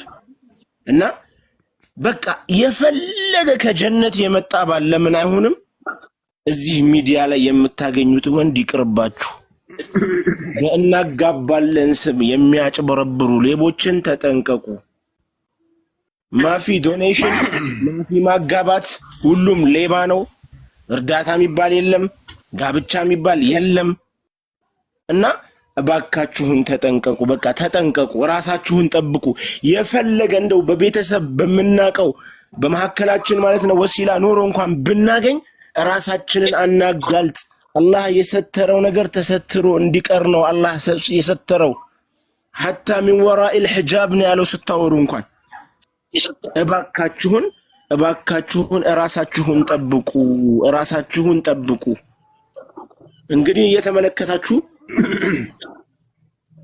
እና በቃ የፈለገ ከጀነት የመጣ ባል ለምን አይሆንም? እዚህ ሚዲያ ላይ የምታገኙት ወንድ ይቅርባችሁ። በእናጋባለን ስም የሚያጭበረብሩ ሌቦችን ተጠንቀቁ። مافي donation፣ مافي ማጋባት፣ ሁሉም ሌባ ነው። እርዳታ የሚባል የለም፣ ጋብቻ የሚባል የለም። እና እባካችሁን ተጠንቀቁ። በቃ ተጠንቀቁ፣ ራሳችሁን ጠብቁ። የፈለገ እንደው በቤተሰብ በምናቀው በመካከላችን ማለት ነው ወሲላ ኖሮ እንኳን ብናገኝ ራሳችንን አናጋልጥ። አላህ የሰተረው ነገር ተሰትሮ እንዲቀር ነው አላህ የሰተረው። حتى من وراء الحجاب ነው ያለው ስታወሩ እንኳን። እባካችሁን እባካችሁን እራሳችሁን ጠብቁ፣ እራሳችሁን ጠብቁ። እንግዲህ እየተመለከታችሁ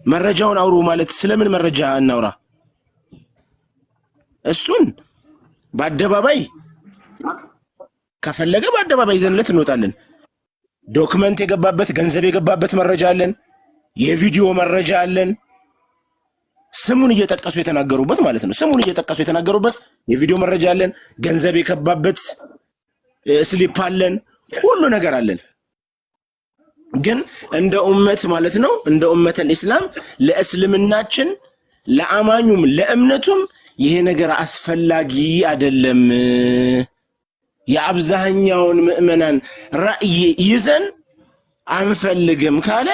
መረጃውን አውሩ ማለት ስለምን መረጃ እናውራ? እሱን በአደባባይ ከፈለገ በአደባባይ ይዘንለት እንወጣለን። Document የገባበት ገንዘብ የገባበት መረጃ አለን። የቪዲዮ መረጃ አለን። ስሙን እየጠቀሱ የተናገሩበት ማለት ነው። ስሙን እየጠቀሱ የተናገሩበት የቪዲዮ መረጃ አለን። ገንዘብ የገባበት slip አለን። ሁሉ ነገር አለን። ግን እንደ ኡመት ማለት ነው፣ እንደ أمة الإسلام ለእስልምናችን ለአማኙም ለእምነቱም ይሄ ነገር አስፈላጊ አይደለም። የአብዛኛውን ምዕመናን ራእይ ይዘን አንፈልግም ካለ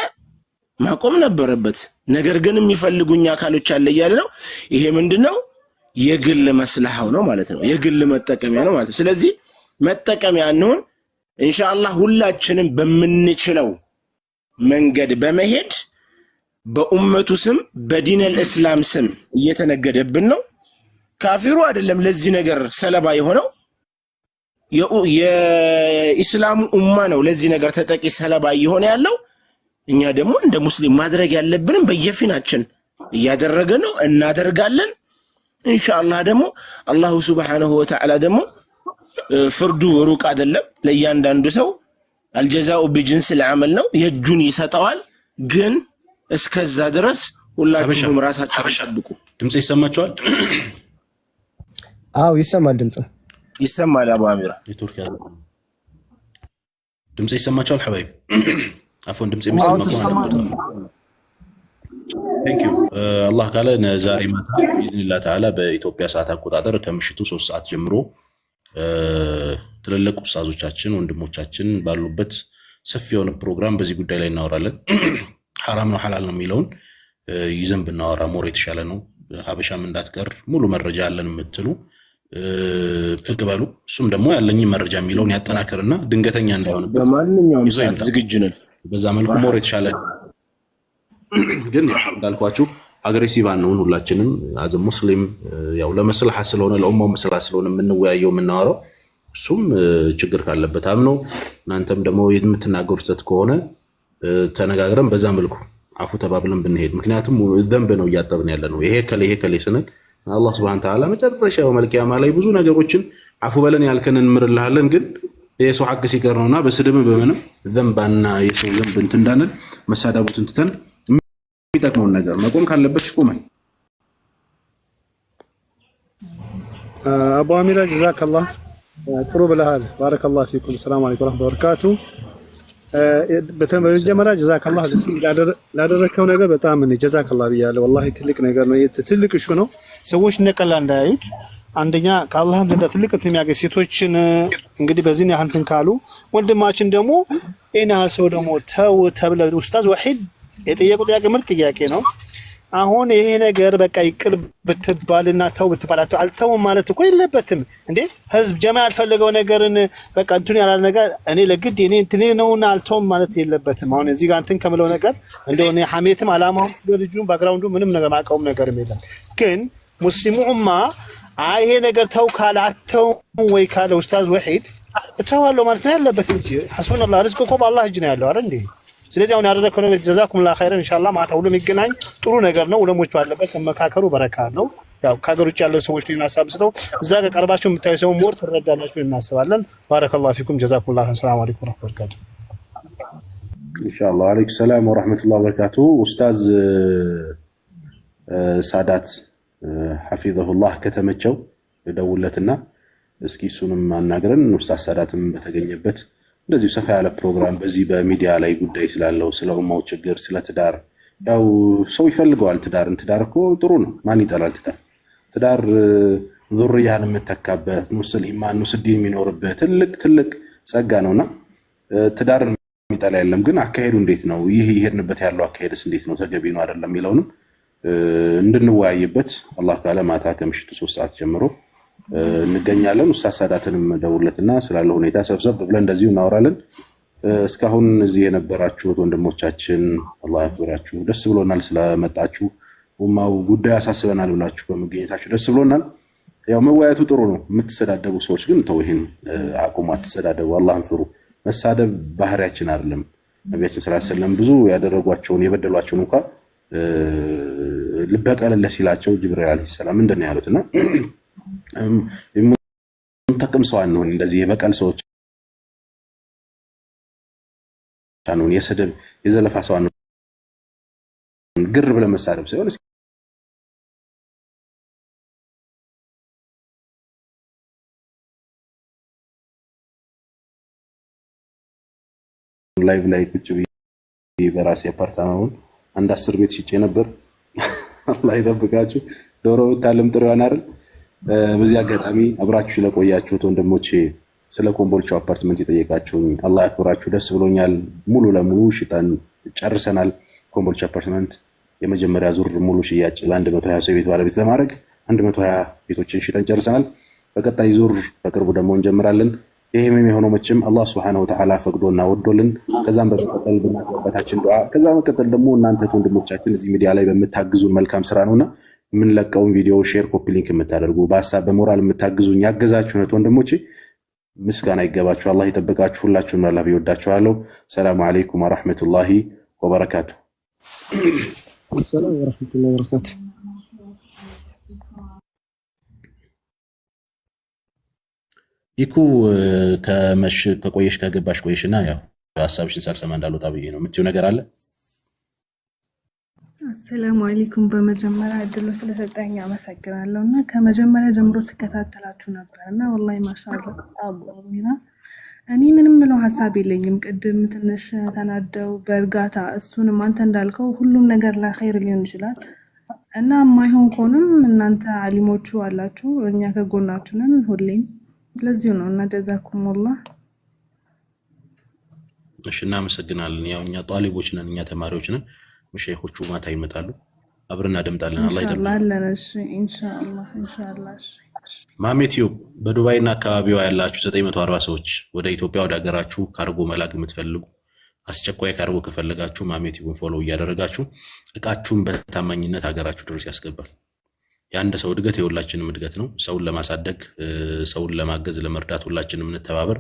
ማቆም ነበረበት። ነገር ግን የሚፈልጉኝ አካሎች አለ እያለ ነው። ይሄ ምንድነው? የግል መስልሃው ነው ማለት ነው። የግል መጠቀሚያ ነው ማለት ነው። ስለዚህ መጠቀሚያ እንሁን። ኢንሻአላህ ሁላችንም በምንችለው መንገድ በመሄድ በኡመቱ ስም በ دين الإسلام ስም እየተነገደብን ነው። ካፊሩ አይደለም ለዚህ ነገር ሰለባ የሆነው፣ የኢስላሙ ኡማ ነው ለዚህ ነገር ተጠቂ ሰለባ እየሆነ ያለው። እኛ ደግሞ እንደ ሙስሊም ማድረግ ያለብንም በየፊናችን እያደረገ ነው፣ እናደርጋለን። ኢንሻአላህ ደግሞ الله سبحانه وتعالى ደግሞ ፍርዱ ሩቅ አይደለም። ለእያንዳንዱ ሰው الجزاء بجنس العمل ነው፣ የእጁን ይሰጠዋል። ግን እስከዛ ድረስ ሁላችሁም ራሳችሁን ጠብቁ። ድምፅ ይሰማቸዋል? አዎ ይሰማል፣ ድምፅ ይሰማል። አቡ አሚራ። ኔትወርክ ያለ ድምፅ ይሰማቸዋል? حبايب عفوا ድምፅ የሚሰማ ከሆነ thank you። አላህ ካለ ዛሬ ማታ بإذن الله تعالى በኢትዮጵያ ሰዓት አቆጣጠር ከምሽቱ 3 ሰዓት ጀምሮ ትልልቅ ኡስታዞቻችን ወንድሞቻችን ባሉበት ሰፊ የሆነ ፕሮግራም በዚህ ጉዳይ ላይ እናወራለን። ሐራም ነው ሐላል ነው የሚለውን ይዘን ብናወራ more የተሻለ ነው። ሀበሻም እንዳትቀር ሙሉ መረጃ አለን የምትሉ ብቅ በሉ። እሱም ደግሞ ያለኝ መረጃ የሚለውን ያጠናክርና ድንገተኛ እንዳይሆንበት በማንኛውም ይዞ ሰዓት ይምጣ። ዝግጁ ነን። በዛ መልኩ more የተሻለ፣ ግን ያው እንዳልኳችሁ aggressive አንሁን። ሁላችንም as a ሙስሊም ያው ለመስልሐ ስለሆነ፣ ለኡማው መስልሐ ስለሆነ የምንወያየው የምናወራው፣ እሱም ችግር ካለበት አምኖ እናንተም ደግሞ የምትናገሩት ስህተት ከሆነ ተነጋግረን በዛ መልኩ አፉ ተባብለን ብንሄድ፣ ምክንያቱም ذنب ነው እያጠብን ያለ ነው። ይሄ ከሌ ይሄ ከሌ ስንል አላህ سبحانه وتعالى መጨረሻ يوم القيامة ላይ ብዙ ነገሮችን አፉ በለን ያልከን እንምርልሃለን፣ ግን የሰው ሐቅ ሲቀር ነውና በስድብም በምንም ذنብ ኣና የሰው ذنب እንትን እንዳንል መሳደቡትን ትተን የሚጠቅመውን ነገር መቆም ካለበት ይቆማል። አቡ አሚራ جزاك الله፣ ጥሩ ብለሃል። بارك الله فيكم። السلام عليكم ورحمة الله وبركاته። በመጀመሪያ جزاك الله ላደረግከው ነገር በጣም እኔ جزاك الله ብያለሁ። والله ትልቅ ነገር ነው፣ ትልቅ issue ነው። ሰዎች ነቀላ እንዳያዩት አንደኛ ከአላህም ዘንድ ትልቅ እንትን የሚያገኝ ሴቶችን እንግዲህ በዚህን ያህል እንትን ካሉ ወንድማችን ደግሞ ይህን ያህል ሰው ደግሞ ተው ተብለ ኡስታዝ ወሒድ የጠየቁ ጥያቄ ምርጥ ጥያቄ ነው። አሁን ይሄ ነገር በቃ ይቅር ብትባልና ተው ብትባል አልተውም ማለት እኮ የለበትም እንዴ። ህዝብ ጀማ ያልፈለገው ነገርን በቃ እንትን ያላለ ነገር እኔ ለግድ እኔ እንትኔ ነውና አልተውም ማለት የለበትም። አሁን እዚህ ጋር እንትን ከምለው ነገር እንደው እኔ ሐሜትም አላማውም ስለ ልጁ background ኡ ምንም ነገር ማውቀውም ነገርም የለም። ግን ሙስሊሙ ኡማ አይ ይሄ ነገር ተው ካለ አተውም ወይ ካለ ኡስታዝ ወሒድ እተዋለሁ ማለት ነው ያለበት እንጂ حسبنا الله፣ ርዝቅ እኮ በአላህ እጅ ነው ያለው አይደል እንዴ? ስለዚህ አሁን ያደረግከው ነገር جزاكم الله خيرا። ኢንሻአላህ ማታ ሁሉም ይገናኝ፣ ጥሩ ነገር ነው። ዑለሞች ባለበት መመካከሩ በረካ አለው። ያው ከሀገር ውጭ ያለው ሰዎች ነው ሀሳብ ስጠው እዛ ጋር ቀርባችሁ የምታዩ ሰው more ትረዳላችሁ እናስባለን። بارك الله فيكم جزاكم الله። سلام عليكم ورحمة الله وبركاته። ኢንሻአላህ። وعليكم السلام ورحمة الله وبركاته። ኡስታዝ ሳዳት حفظه الله ከተመቸው ደውለትና እስኪ እሱንም አናግረን ኡስታዝ ሳዳትም በተገኘበት እንደዚሁ ሰፋ ያለ ፕሮግራም በዚህ በሚዲያ ላይ ጉዳይ ስላለው ስለ ኡማው ችግር፣ ስለ ትዳር፣ ያው ሰው ይፈልገዋል ትዳርን። ትዳር እኮ ጥሩ ነው። ማን ይጠላል ትዳር? ትዳር ዙርያህን የምተካበት نص الإيمان نص الدين የሚኖርበት ትልቅ ትልቅ ጸጋ ነውና ትዳርን የሚጠላ የለም። ግን አካሄዱ እንዴት ነው? ይህ ይሄድንበት ያለው አካሄድስ እንዴት ነው? ተገቢ ነው አይደለም የሚለውንም እንድንወያይበት አላህ ካለ ማታ ከምሽቱ 3 ሰዓት ጀምሮ እንገኛለን። ኡስታዝ ሳዳትንም ደውለትና ስላለው ሁኔታ ሰብሰብ ብለን እንደዚሁ እናወራለን። እስካሁን እዚህ የነበራችሁት ወንድሞቻችን አላህ ያክብራችሁ። ደስ ብሎናል ስለመጣችሁ። ኡማው ጉዳይ ያሳስበናል ብላችሁ በመገኘታችሁ ደስ ብሎናል። ያው መወያየቱ ጥሩ ነው። የምትሰዳደቡ ሰዎች ግን ተው፣ ይሄን አቁሙ። አትሰዳደቡ፣ አላህን ፍሩ። መሳደብ ባህሪያችን አይደለም። ነቢያችን صلى الله عليه وسلم ብዙ ያደረጓቸውን የበደሏቸውን እንኳ ልበቀልልህ ሲላቸው ጅብሪል عليه السلام ምንድን ነው ያሉት? እና የምንጠቅም ሰው አንሆን፣ እንደዚህ የበቀል ሰዎች አንሆን፣ የስድብ የዘለፋ ሰው አንሆን። ግር ብለን መሳደብ ሳይሆን ላይቭ ላይ ቁጭ ብዬ በራሴ አፓርታማውን አንድ 10 ቤት ሽጬ ነበር። አላህ ይጠብቃችሁ። ዶሮ ብታልም ጥሬዋን አይደል? በዚህ አጋጣሚ አብራችሁ ስለቆያችሁት ወንድሞቼ፣ ስለ ኮምቦልቻው አፓርትመንት የጠየቃችሁኝ አላህ ያክብራችሁ። ደስ ብሎኛል። ሙሉ ለሙሉ ሽጠን ጨርሰናል። ኮምቦልቻ አፓርትመንት የመጀመሪያ ዙር ሙሉ ሽያጭ ለ120 ሰው ቤት ባለቤት ለማድረግ 120 ቤቶችን ሽጠን ጨርሰናል። በቀጣይ ዙር በቅርቡ ደግሞ እንጀምራለን። ይህም የሚሆነው መቼም አላህ سبحانه وتعالى ፈቅዶና ወዶልን፣ ከዛም በመቀጠል በእናት ዱዓ፣ ከዛ በመቀጠል ደግሞ እናንተ ወንድሞቻችን እዚህ ሚዲያ ላይ በምታግዙን መልካም ስራ ነውና የምንለቀውን ቪዲዮ share፣ copy link የምታደርጉ በሀሳብ በሞራል የምታግዙኝ ያገዛችሁነት ወንድሞቼ ምስጋና ይገባችሁ። አላህ ይጠብቃችሁ። ሁላችሁም አላህ ይወዳችኋለሁ። سلام عليكم ورحمة الله وبركاته። سلام ورحمة الله وبركاته። ኢኩ ከመሽ ከቆየሽ ከገባሽ ቆየሽና ያው ሀሳብሽን ሳልሰማ እንዳልወጣ ብዬ ነው። የምትይው ነገር አለ? السلام عليكم። በመጀመሪያ እድሉ ስለሰጠኝ አመሰግናለሁ። እና ከመጀመሪያ ጀምሮ ስከታተላችሁ ነበር እና والله ما شاء الله እኔ ምንም ምለው ሀሳብ የለኝም። ቅድም ትንሽ ተናደው በእርጋታ እሱንም አንተ እንዳልከው ሁሉም ነገር ለኸይር ሊሆን ይችላል እና የማይሆን ከሆነም እናንተ አሊሞቹ አላችሁ፣ እኛ ከጎናችሁ ነን ሁሌም። ለዚሁ ነው እና جزاكم الله። እሺ፣ እናመሰግናለን። ያው እኛ ጣሊቦች ነን፣ እኛ ተማሪዎች ነን። መሸይኾቹ ማታ ይመጣሉ፣ አብረን እናደምጣለን። አላህ ኢንሻአላህ ይጠብቀን። አለን። እሺ ኢንሻአላህ ኢንሻአላህ። እሺ ማሜ ቲዩብ በዱባይና አካባቢዋ ያላችሁ 940 ሰዎች ወደ ኢትዮጵያ ወደ ሀገራችሁ ካርጎ መላክ የምትፈልጉ አስቸኳይ ካርጎ ከፈለጋችሁ ማሜ ቲዩብን follow እያደረጋችሁ እቃችሁን በታማኝነት ሀገራችሁ ድረስ ያስገባል። የአንድ ሰው እድገት የሁላችንም እድገት ነው። ሰውን ለማሳደግ ሰውን ለማገዝ ለመርዳት ሁላችንም እንተባበር።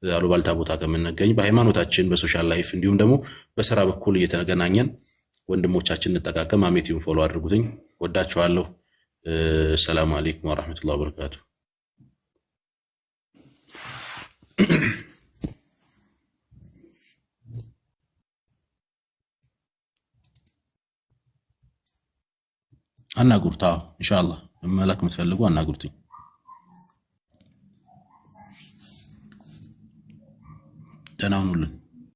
አሉባልታ ቦታ ከምንገኝ በሃይማኖታችን በ social life እንዲሁም ደግሞ በስራ በኩል እየተገናኘን ወንድሞቻችን እንጠቃቀም። ማሜ ቲዩብን follow አድርጉትኝ። ወዳችኋለሁ። سلام عليكم ورحمة الله وبركاته። አናግሩት። አዎ ኢንሻአላህ መላክ የምትፈልጉ አናግሩትኝ። ደህና ሁኑልን።